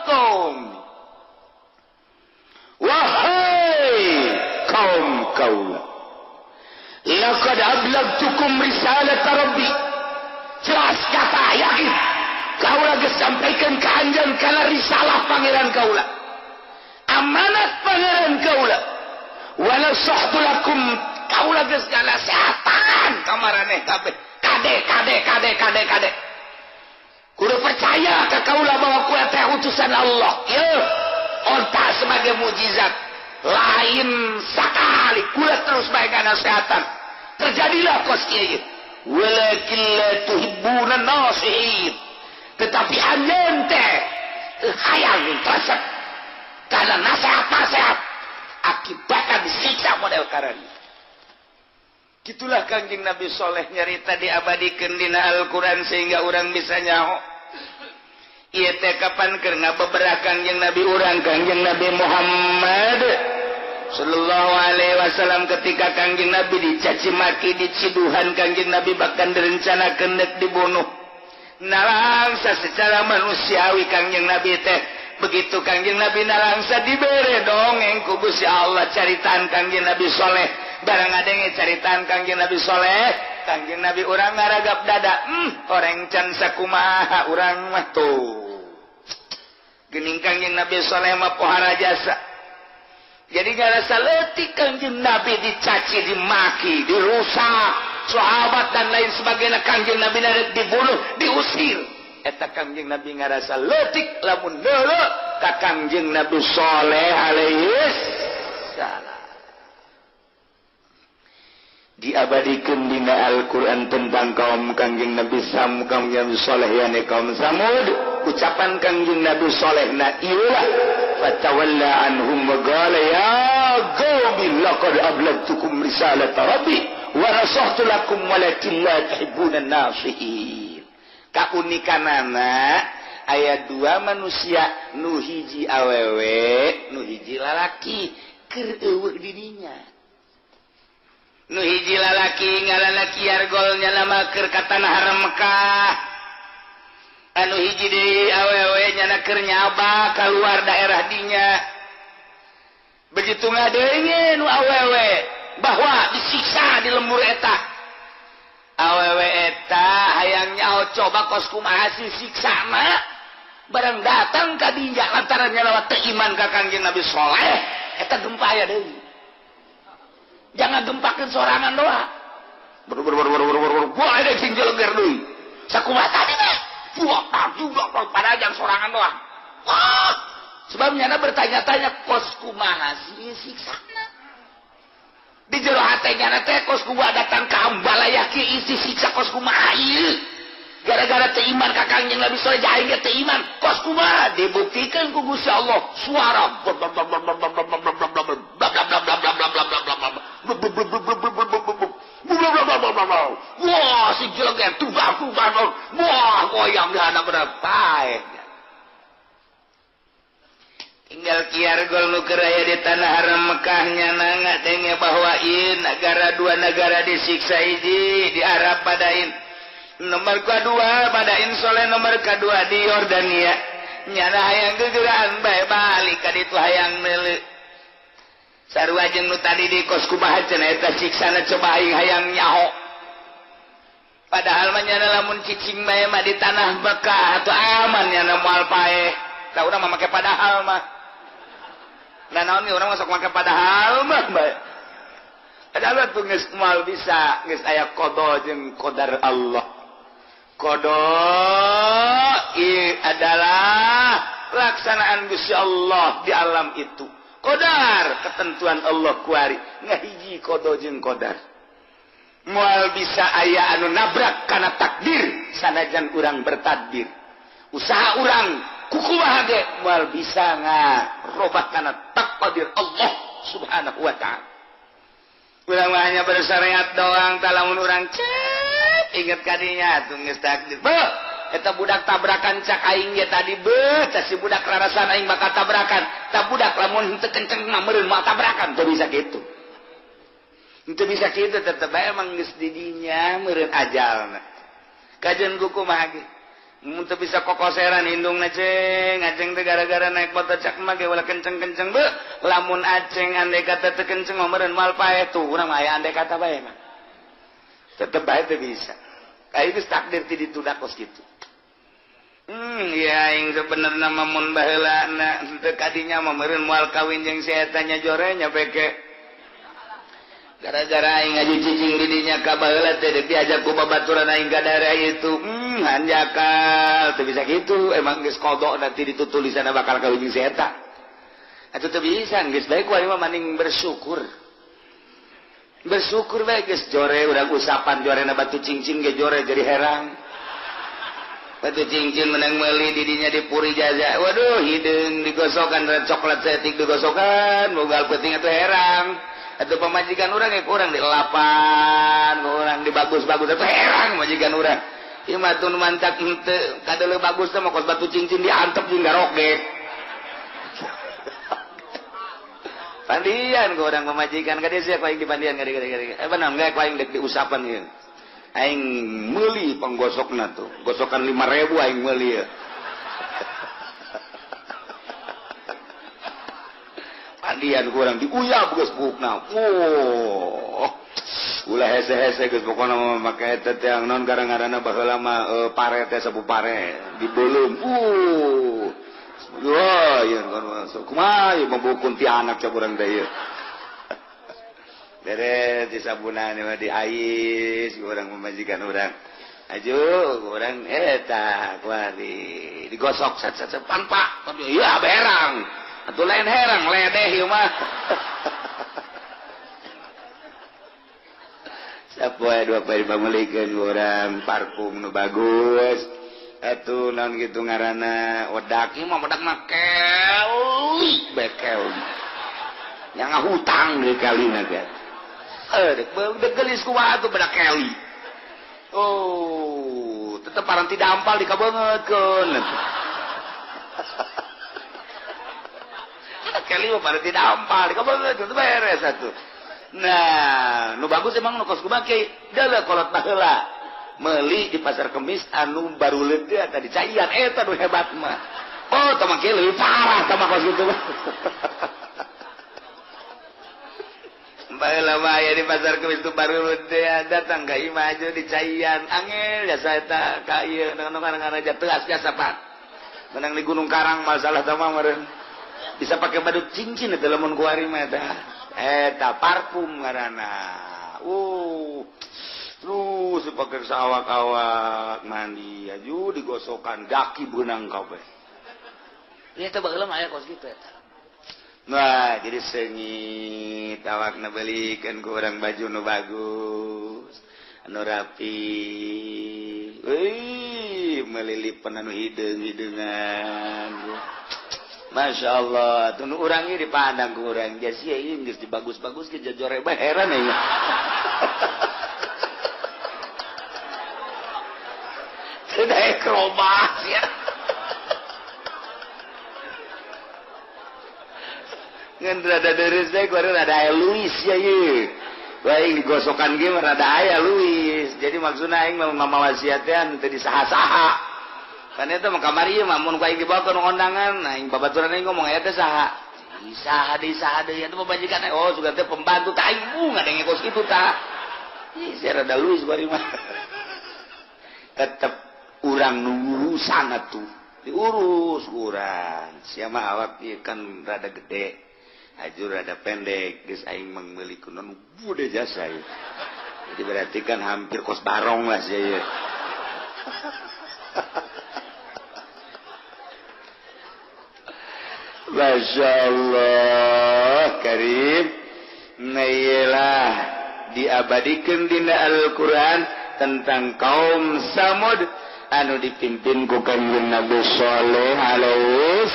kaum, wahai kaum kaula, laqad ablagtukum risalata rabbi. Jelas kata yakin kaula geus sampaikan ka anjeun kana risalah pangeran kaula, amanat pangeran kaula, wa nasahtu lakum kaula geus ngasehatan ka maraneh kabeh. Kade kade kade kade kade kudu percaya ka kaula bahwa kula teh utusan Allah. Ieu onta sebagai mukjizat lain sakali kula terus bae ngasehatan. Terjadilah kos ieu walakin la tuhibbuna nasihin. Tetapi anjeun teh hayang resep karena nasihat-nasihat akibatnya disiksa model karani. Gitulah Kangjeng Nabi Soleh nyarita diabadikeun dina Al-Qur'an sehingga urang bisa nyaho. Ieu teh kapan keur ngabeberah Kangjeng Nabi urang Kangjeng Nabi Muhammad sallallahu alaihi wasallam ketika Kangjeng Nabi dicaci maki diciduhan Kangjeng Nabi bahkan direncanakeun deuk dibunuh. Nalangsa secara manusiawi Kangjeng Nabi teh begitu Kangjeng Nabi nalangsa dibere dongeng ku Gusti Allah caritaan Kangjeng Nabi Soleh. Barang adenge caritaan Kangjeng Nabi Soleh, Kangjeng Nabi urang ngaragap dada, orang can sakumaha urang mah tuh. Geuning Kangjeng Nabi Soleh mah pohara jasa. Jadi ngarasa leutik Kangjeng Nabi dicaci, dimaki, dirusak, sahabat dan lain sebagainya Kangjeng Nabi narek dibunuh, diusir. Eta Kangjeng Nabi ngarasa leutik lamun deuleu ka Kangjeng Nabi Soleh alaihi salam. Diabadikeun dina Al-Qur'an tentang kaum Kangjeng Nabi Sam, Kangjeng Nabi Soleh yani kaum Samud. Ucapan Kangjeng Nabi Soleh na ieulah fatawalla anhum wa qala ya qaumi laqad ablagtukum risalata rabbi wa nasahtu lakum walakin la tuhibbuna an-nasihin. Kaunikanana aya dua manusia nu hiji awewe nu hiji lalaki keur eueuh didinya. Nu hiji lalaki ngaranna Kiargol nyana mah keur ka tanah haram Mekah. Anu hiji deui awewe nyana keur nyaba kaluar daerah dinya. Begitu ngadenge nu awewe bahwa disiksa di lembur eta. Awewe eta hayang nyaho coba kos kumaha sih siksana. Barang datang ka dinya lantaran nyana teu iman ka Kangjeng Nabi Soleh eta gempa aya deui. Jangan gempakeun sorangan doa. Ber buah ada sing jeleger deui. Sakumaha tadi teh? Buah juga pada jang sorangan doa. Wah, sebab nyana bertanya-tanya kos kumaha sih siksana. Di jero hate nyana teh kos kumaha datang ka Ambalaya ki isi siksa kos kumaha ieu. Gara-gara teu iman ka Kangjeng Nabi Soleh aing ge teu iman. Kos kumaha dibuktikan ku Gusti Allah suara bla bla bla bla bla bla bla bla bla bla bla bla. Wah, si jeleger tubang tubang. Wah, goyang dihana berapa. Tinggal Kiargol nu keur aya di tanah haram Mekah nyana ngadenge bahwa ieu negara dua negara disiksa hiji di Arab padain. Nomor kedua padain Soleh, nomor kedua di Yordania. Nyana hayang gegeraan bae balik ka ditu hayang meuleuh. Sarua jeung nu tadi di kos kumaha cenah eta siksana coba aing hayang nyaho. Padahal mah nyana lamun cicing bae mah di tanah Mekah atuh aman nyana moal paeh. Tah urang mah make padahal mah. Nah naon ge urang mah sok make padahal mah bae. Padahal tuh geus moal bisa, geus aya qada jeung qadar Allah. Qada adalah pelaksanaan Gusti Allah di alam itu. Qadar ketentuan Allah kuari ngahiji qada jeung qadar. Moal bisa aya anu nabrak kana takdir sanajan urang bertadbir. Usaha urang kukumaha ge moal bisa ngarobah kana takdir Allah Subhanahu wa ta'ala. Urang mah hanya bersyariat doang, tah lamun urang cep inget kadinya atuh geus takdir. Beuh, eta budak tabrakan cak aing ge tadi beuh, tah si budak rarasan aing bakal tabrakan. Tah budak lamun henteu kenceng mah meureun moal tabrakan, teu bisa kitu. Henteu bisa kitu tetep bae emang geus di dinya meureun ajalna. Kajeun kumaha ge? Mun teu bisa kokoseran indungna ceng, aceng teh gara-gara naik motor cak mah ge ulah kenceng-kenceng beuh. Lamun aceng andai kata teu kenceng mah meureun moal paeh tuh, urang mah aya andai kata bae mah. Tetep bae teu bisa. Aing geus takdir ti ditu da kos kitu. Ya aing sebenarna mah mun baheulana henteu kadinya mah meureun moal kawin jeung si eta nya jore nya peke. Gara-gara aing ngaji cicing di dinya ka baheula teh deuk diajak ku babaturan aing ka daerah itu. Hanjakal teu bisa kitu, emang geus kodok nanti ditu tulisanna bakal kawin jeung si eta. Atuh teu bisa geus bae ku aing mah maning bersyukur. Bersyukur bae geus jore urang usapan jorena batu cincin ge jore jadi herang. Batu cincin menang meuli di dinya dipuri jaja. Waduh hideung digosokan coklat setik digosokan bogal peuting atuh herang. Atau pemajikan orang ya kurang di lapan, kurang di bagus-bagus atau herang pemajikan orang. Ieu mah tun mantak henteu kadeuleu bagus teh mah kos batu cincin diantep jeung garogek. Pandian ku urang pemajikan ka dieu sia ku aing dipandian ka dieu. Eh benar ge ku aing deuk diusapan ieu. Aing meuli panggosokna tuh, gosokan 5.000 aing meuli ieu. Pandian kurang diuyap geus buukna. Oh. Ulah hese-hese geus pokona mah make eta teh naon gara-garana baheula mah pare teh sapu pare dibeuleum. Wah, ieu kan masuk. Kumaha ieu mah bukun ti anak cak urang teh ieu. Beres disabunan mah diais urang pamajikan urang. Aju urang eta kuari digosok sat sat pan pak. Iya berang. Atuh lain herang ledeh ieu mah. Sapoe dua poe dipameulikeun urang parfum nu bagus. Atuh naon kitu ngaranna wedak ieu mah wedak mah keuli bekel. Nya ngahutang deui kalina ge. Dek dek geulis kumaha atuh bedak keli. Oh, tetep paranti dampal dikabeungeutkeun. Kali mah pada tidak ampal, kamu itu beres satu. Nah, nu bagus emang nu kos kumaha kiai, deuleu kolot baheula. Meuli di pasar Kemis anu baru leutik tadi caian eta nu hebat mah. Oh, tah mah kieu leuwih parah tah mah kos kitu mah. Baheula mah aya di pasar Kemis tu baru leutik datang ka imah aja di caian angel jasa eta ka ieu nu ngaranna teas jasa pak. Menang di Gunung Karang masalah tah mah meureun. Bisa pakai badut cincin eta lamun kuari mah eta. Eta parfum ngaranna. Terus dipake saawak-awak mandi aju digosokan daki beunang kabeh. Ieu teh baheula mah aya kos kitu eta. Nah, jadi seungit awakna beulikeun ku urang baju nu bagus, anu rapi. Euy, melilipan anu hideung-hideungan. Masya Allah, tuh urang ini dipandang ku urang, jasi ieu geus dibagus-bagus ke jajore bae heran ya. Teu daek robah sia. Ngan rada deres teh kuari rada aya Luis ya ieu. Baik digosokan ge mah rada aya Luis. Jadi maksudna aing mah mamawa sia teh anu teu disaha-saha. Kan eta mah kamari ieu mah mun ku aing dibawa ke undangan, aing babaturan aing ngomong aya teh saha? Saha deui saha deui eta pamajikan oh sugan teh pembantu tah aing ngadenge kos kitu tah. Ih sia rada luis bari mah. Tetep urang nu ngurusan atuh. Diurus urang. Sia mah awak ieu kan rada gede. Ajur rada pendek geus aing mah meuli kunon bude jasa ieu. Jadi berarti kan hampir kos barong lah sia ieu. Masya Allah Karim. Nah, diabadikan dina Al-Quran tentang kaum Samud anu dipimpin ku Kanjeng Nabi Shaleh alaihi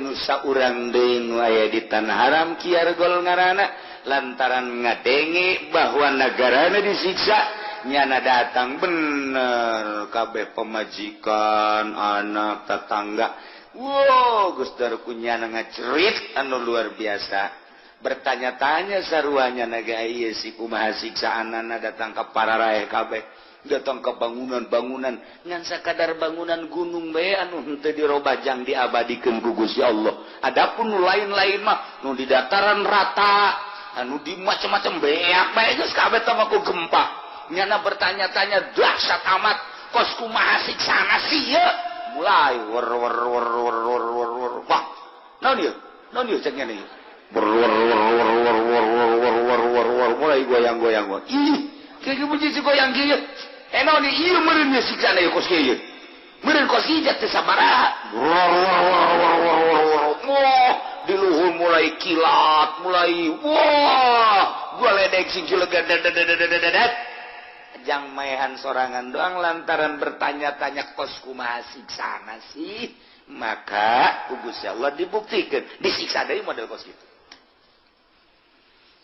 nusa urang deui nu aya di tanah haram Kiargol ngaranna lantaran ngadenge bahwa nagarana disiksa nyana datang bener kabeh pemajikan anak tetangga. Wow, Gus Darkunyana ngacerit anu luar biasa. Bertanya-tanya saruanya naga ieu si kumaha siksaanana datang ka para raeh kabeh, datang ke bangunan-bangunan ngan sakadar bangunan gunung bae anu henteu dirobah jang diabadikeun ku Gusti Allah. Adapun nu lain-lain mah nu di dataran rata, anu di macam-macam beak bae geus kabeh teh mah ku gempa. Nyana bertanya-tanya dahsyat amat kos kumaha siksana sieun. Mulai wer wer wer wer wer wer wer wah naon ieu naon ieu cek nya nih wer wer wer wer wer wer wer wer wer wer wer mulai goyang-goyang ih kieu bunyi si goyang kieu eh naon ieu meureun ieu siksana ieu kos kieu meureun kos ieu teh sabaraha wer wer wer wer wer wer wah di luhur mulai kilat mulai wah gua ledek sing cilegan dadat jang maehan sorangan doang lantaran bertanya-tanya kos kumaha siksana sih maka ku Gusti Allah dibuktikan disiksa deui model kos kitu.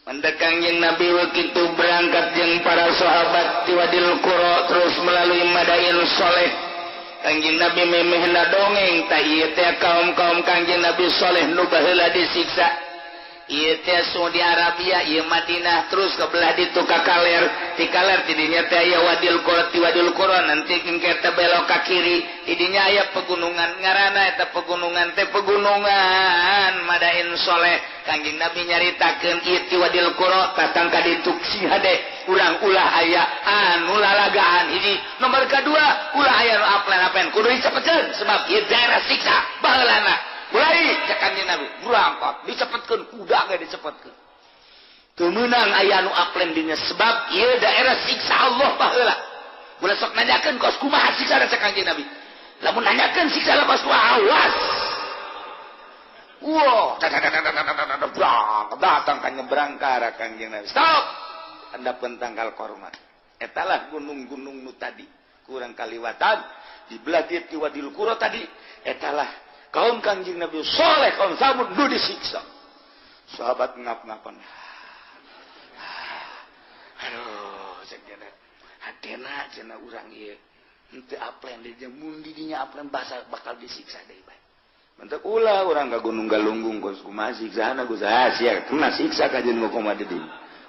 Mendekang jeung Nabi kitu berangkat jeung para sahabat ti Wadil Qura terus melalui Madain Soleh. Kanjeng Nabi memehna dongeng tah ieu teh kaum-kaum Kanjeng Nabi Soleh nu baheula disiksa. Ieu teh Saudi Arabia, ieu Madinah, terus ke belah ditu ka kaler, ti kaler tidinya teh aya Wadil Qura, ti Wadil Qura nanti engke teh belok ka kiri, tidinya aya pegunungan ngaranna eta pegunungan teh pegunungan Madain Soleh. Kanjeng Nabi nyaritakeun ieu ti Wadil Qura datang ka ditu si hade urang ulah aya anu lalagaan hiji, nomor kadua ulah aya nu aplen-aplen kudu dicepetkeun sebab ieu daerah siksa baheulana. Mulai cek Kanjeng Nabi berangkat dicepetkeun kuda ge dicepetkeun teu meunang aya nu aplen dinya sebab ieu daerah siksa Allah baheula. Ulah sok nanyakeun kos kumaha siksa cek Kanjeng Nabi. Lamun nanyakeun siksa kos kumaha awas. Wah, datang ka nyebrang ka arah Kanjeng Nabi. Stop. Handapeun tangkal korma. Eta lah gunung-gunung nu tadi kurang kaliwatan di belah dieu ti Wadil Qura tadi eta lah kaum Kanjeng Nabi Soleh kaum Samud nu disiksa. Sahabat ngap-ngapan. Aduh, cek cenah. Hatena cenah urang ieu. Henteu aplen di dieu mun di dinya aplen basa bakal disiksa deui bae. Mentek ulah urang ka Gunung Galunggung kos kumaha siksana geus sia kena siksa ka jeung kumaha di dieu.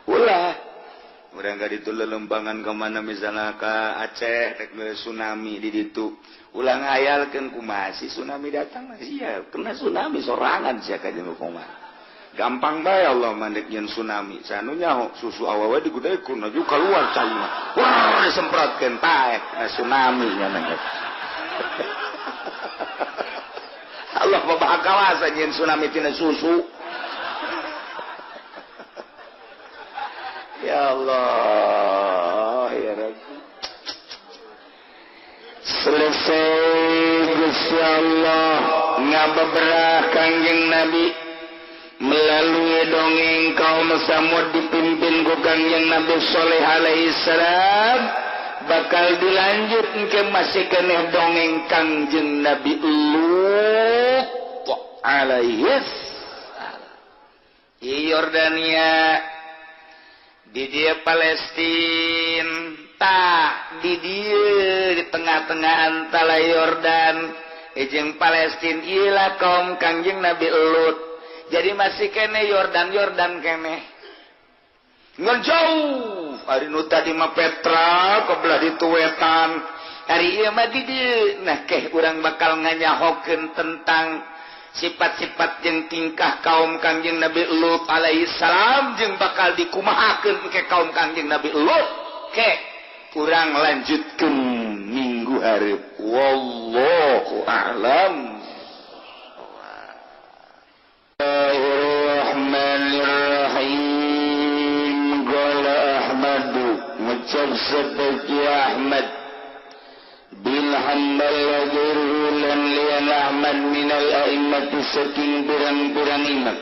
Ulah urang ka ditu lelembangan ka mana misalnya ka Aceh rek tsunami di ditu. Ulah ngayalkeun kumaha si tsunami datang sia kena tsunami sorangan sia ka jeung kumaha. Gampang bae Allah mandek nyeun tsunami. Sanu nyaho susu awewe digudekeun aju keluar caina. Wah disemprotkeun paeh kena tsunami nya. Allah maha kawasa nyeun tsunami tina susu. Ya Allah, ya Rabbi. Selesai Gusti Allah ngabeberah Kanjeng Nabi melalui dongeng kaum Samud dipimpin ku Kanjeng Nabi Shaleh alaihi salam bakal dilanjut ke masih keneh dongeng Kanjeng Nabi Lut alaihi salam. Yordania di dia Palestina tak di dia di tengah-tengah antara Yordan jeung Palestina ilah kaum Kanjeng Nabi Lut. Jadi masih kene Yordan Yordan kene ngan jauh ari nu tadi mah Petra kebelah ditu wetan Ari ieu mah di dieu. Nah keh urang bakal nganyahokeun tentang sifat-sifat jeung tingkah kaum Kangjeng Nabi Lut alaihi salam jeung bakal dikumahakeun ke kaum Kangjeng Nabi Lut. Keh urang lanjutkeun minggu hareup. Wallahu a'lam. Bismillahirrahmanirrahim. Qala Ahmadu ngucap seperti Ahmad bin Hanbal wa ghairuhu lan liyan Ahmad minal a'immati saking pirang-pirang imam.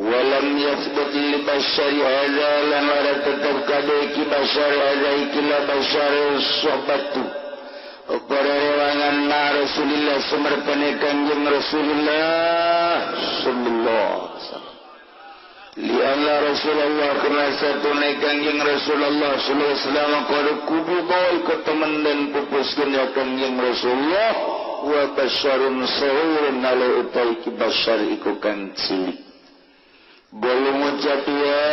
Walam yathbut li bashari hadza lan ora tetep kabeh ki bashar hadza iki la bashar sohbatu para rewangan ma Rasulillah sumertane Kangjeng Rasulullah sallallahu alaihi wasallam. Lianna Rasulullah karena satune Kangjeng Rasulullah sallallahu alaihi wasallam qad kububa iku temen dan pupuskeun ya Kangjeng Rasulullah wa basyarun sahurun ala utai ki basyar iku kang cilik. Bolu ngucap ya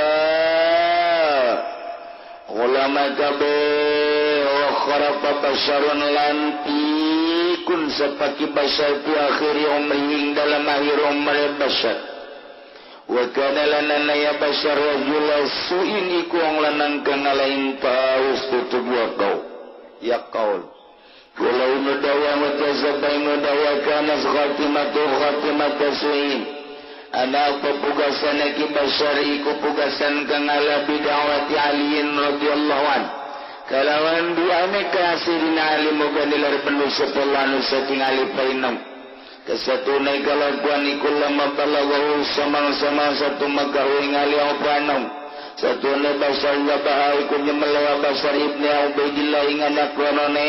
ulama kabeh wa kharafa basyarun lan pikun sapaki basyar fi akhir umrihi dalam akhir umur basyar. Wa kana lana ya basyar rajula su'in iku wong lanang kang ngalain paus tutup wa kau ya qaul. Walau nudawa mutazabai nudawa kana khatimatu khatimatu su'in. Ana pepugasan ki basyar iku pugasan kang ala bid'awati aliin radhiyallahu an. Kalawan duane ka Sayyidina Ali moga nilar penuh sepuluh saking Ali painam. Kesatune kalakuan iku lama balaghahu samang-samang satu makahu ing Ali apa anom. Satune basar gabaha iku nyemelewa Basar ibni Ubaidillah ing anak wanone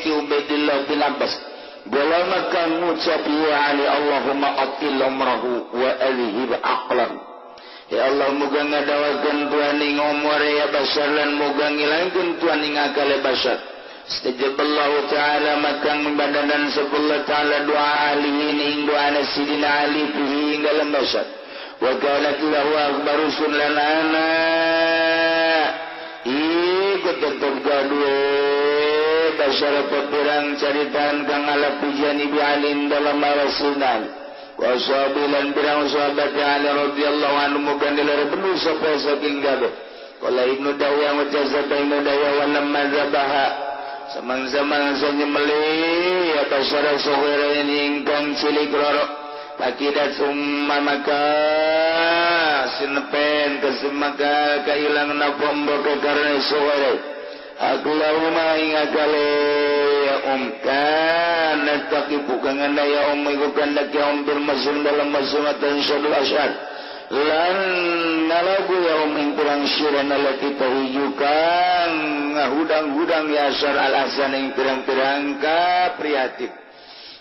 ki Ubaidillah bin Abbas. Bola maka ngucap ya Ali Allahumma atil umrahu wa alihib aqlan. Ya Allah muga ngadawakeun Tuhan ing umure ya Basar lan muga ngilangkeun Tuhan ing akale Basar. Istajaballahu ta'ala maka membadanan sepuluh ta'ala doa Ali ini doa Sayyidina Ali fihi ing dalam Basar. Wa kanat lahu akbaru sunan ana iku tetep gaduh Basar pirang caritaan kang ala pujian Ibu Ali dalam Rasulullah wa sahabilan pirang sahabat Ali radhiyallahu anhu muga nilar penuh sapa saking gaduh. Qala Ibnu Dawiyah wa jazaba Ibnu Dawiyah wa lamma zabaha samang-samang sanyemeli ya basara soghira ingkang cilik roro pakidat summa maka sinepen kesemaka kailang napa mbok karena soghira Allahumma ing akale ya kana taqibu kang ya iku kandak ya bil mazlum dalam mazlumatan syadul asyad lan nalagu ya ing pirang syiran laki tahuju kang ngahudang-hudang ya asyar al ahsan ing pirang-pirang kaprihatin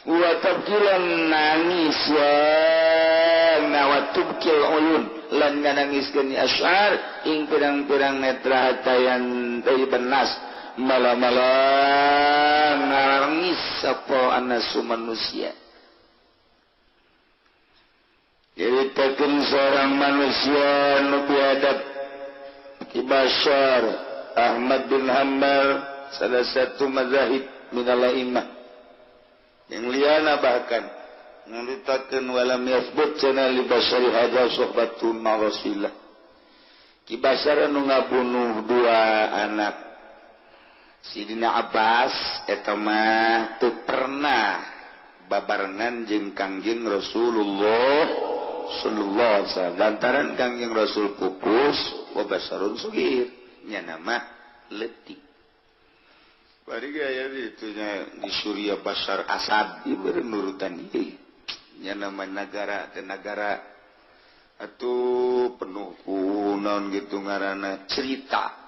wa tabkilan nangis wa tubkil uyun lan nganangiskeun ya asyar ing pirang-pirang netra hatayan tayyiban nas mala-mala nangis sapa anasu manusia. Ceritakan seorang manusia nu biadab Ki Basyar Ahmad bin Hanbal salah satu mazahib minal a'immah yang liana bahkan nyaritakeun walam yathbut cenah li basyari hadza suhbatun ma Rasulillah. Ki Basyar nu ngabunuh dua anak Sidina Abbas eta mah teu pernah babarengan jeung Kangjeng Rasulullah sallallahu alaihi wasallam. Lantaran Kangjeng Rasul pupus wa basyarun sugir nya nama leutik. Bari gaya itunya di Suriah Bashar Asad ieu nurutan ieu nya nama negara teh negara atuh penuh ku naon gitu ngaranna cerita.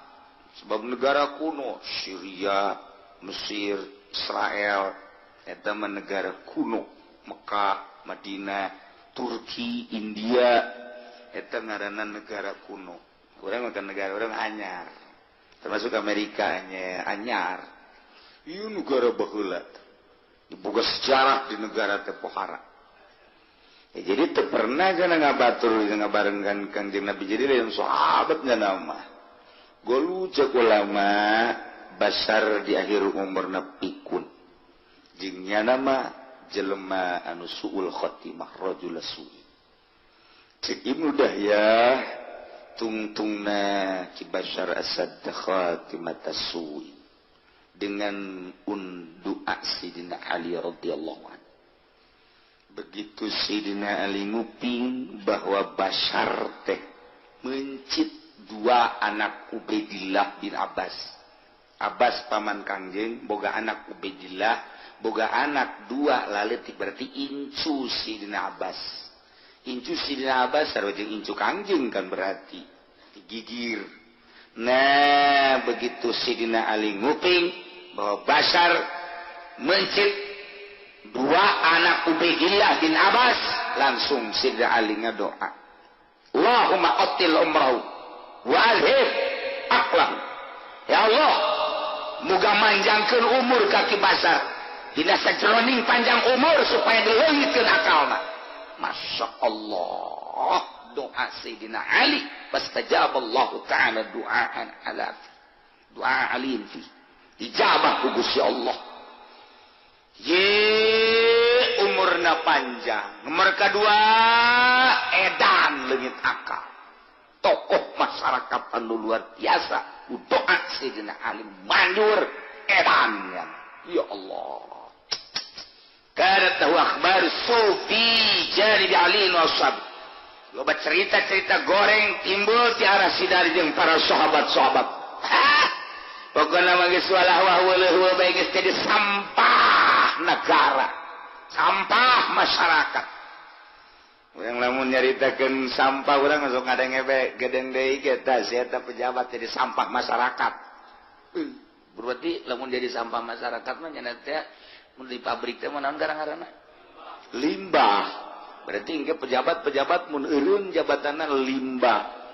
Sebab negara kuno Syria, Mesir, Israel eta mah negara kuno, Mekah, Madinah, Turki, India eta ngaranna negara kuno. Urang mah negara urang anyar. Termasuk Amerika nya anyar. Ieu negara baheula. Diboga sejarah di negara teh pohara. Ya, jadi teu pernah kana ngabatur ngabarengkan Kangjeng Nabi jadi lain sahabat nya nama. Golu cek ulama Basar di akhir umurna pikun jeung nyana mah jelema anu suul khotimah rajul su'i. Cek Ibnu Dahyah tungtungna Ki Bashar Asad khatimata su'i dengan doa Sidina Ali radhiyallahu anhu. Begitu Sidina Ali nguping bahwa Bashar teh mencit dua anak Ubaidillah bin Abbas. Abbas paman Kangjeng boga anak Ubaidillah, boga anak dua laletik berarti incu Sidina Abbas. Incu Sidina Abbas sarua jeung incu Kangjeng kan berarti digigir. Nah, begitu Sidina Ali nguping bahwa Bashar mencit dua anak Ubaidillah bin Abbas, langsung Sidina Ali ngadoa, Allahumma qatil umrahu wa azhib aqlahu. Ya Allah, muga manjangkeun umur ka Ki Bashar dina sajeroning panjang umur supaya dileungitkeun akalna. Masya Allah, doa Sayyidina Ali fastajaballahu ta'ala du'aan ala doa Ali fi dijabah ku Gusti Allah. Ye umurna panjang, nomor kedua edan leungit akal, tokoh masyarakat anu luar biasa. Doa Sayyidina Ali manjur edan ya Allah. Kana tahu akhbar sufi jari Ali wa ashab. Loba cerita-cerita goreng timbul ti arah sidari jeung para sahabat-sahabat. Pokona mah geus walah wah weuleuh bae geus jadi sampah negara, sampah masyarakat. Urang lamun nyaritakeun sampah urang masuk ngadenge bae gedeng deui ge tah si eta pejabat jadi sampah masyarakat. Berarti lamun jadi sampah masyarakat mah nya teh mun di pabrik teh naon garang-garana? Limbah. Berarti engke pejabat-pejabat mun eureun jabatanna limbah.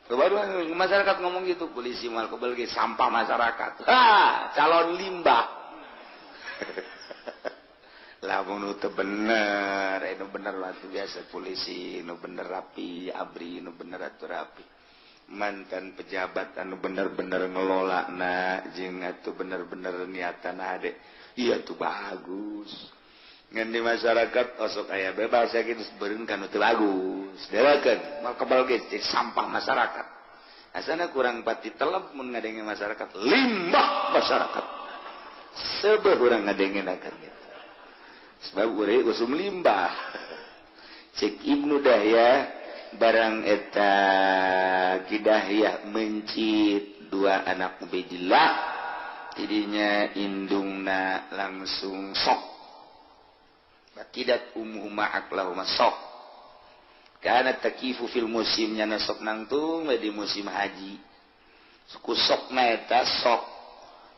Baru masyarakat ngomong gitu, polisi mal kebel ge sampah masyarakat. Ha, calon limbah. Lamun teu bener, anu bener lah tuh biasa polisi, nu bener rapi, abri nu bener atuh rapi. Mantan pejabat anu bener-bener ngelola na jeung atuh bener-bener niatan hade. Iya tuh bagus. Ngan di masyarakat osok aya bebas ya gitu beureun kan teu bagus. Derakeun mal kebal ge sampah masyarakat. Asana kurang pati telep mun ngadenge masyarakat, limbah masyarakat. Sebeuh urang ngadenge akan gitu. Sebab urang usum limbah. Cek Ibnu Dahyah barang eta Ki Dahyah mencit dua anak Ubaidillah, tidinya indungna langsung sok. Bakidat ummuhuma aqlahuma sok. Kana takifu fil musim nyana sok nangtung di musim haji. Suku sokna eta sok.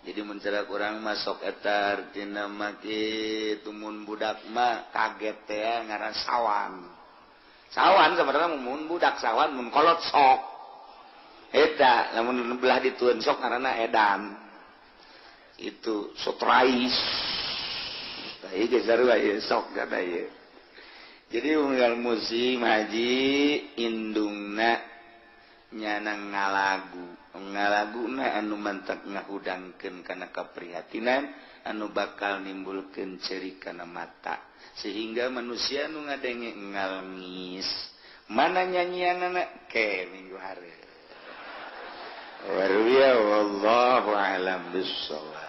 Jadi mun cara urang mah sok eta artina mah kitu mun budak mah kaget teh ngaran sawan. Sawan sebenarnya mun budak sawan mun kolot sok. Eta lamun belah ditueun sok ngaranna edan. Itu sotrais. Tah ieu geus sarua ieu sok kana ieu. Jadi unggal musim haji indungna nyana ngalagu. Ngalaguna anu mantak ngahudangkeun kana kaprihatinan anu bakal nimbulkeun ceri kana mata sehingga manusia nu ngadenge ngalngis. Mana nyanyianana ke minggu hari. Waruya wallahu alam bissawab.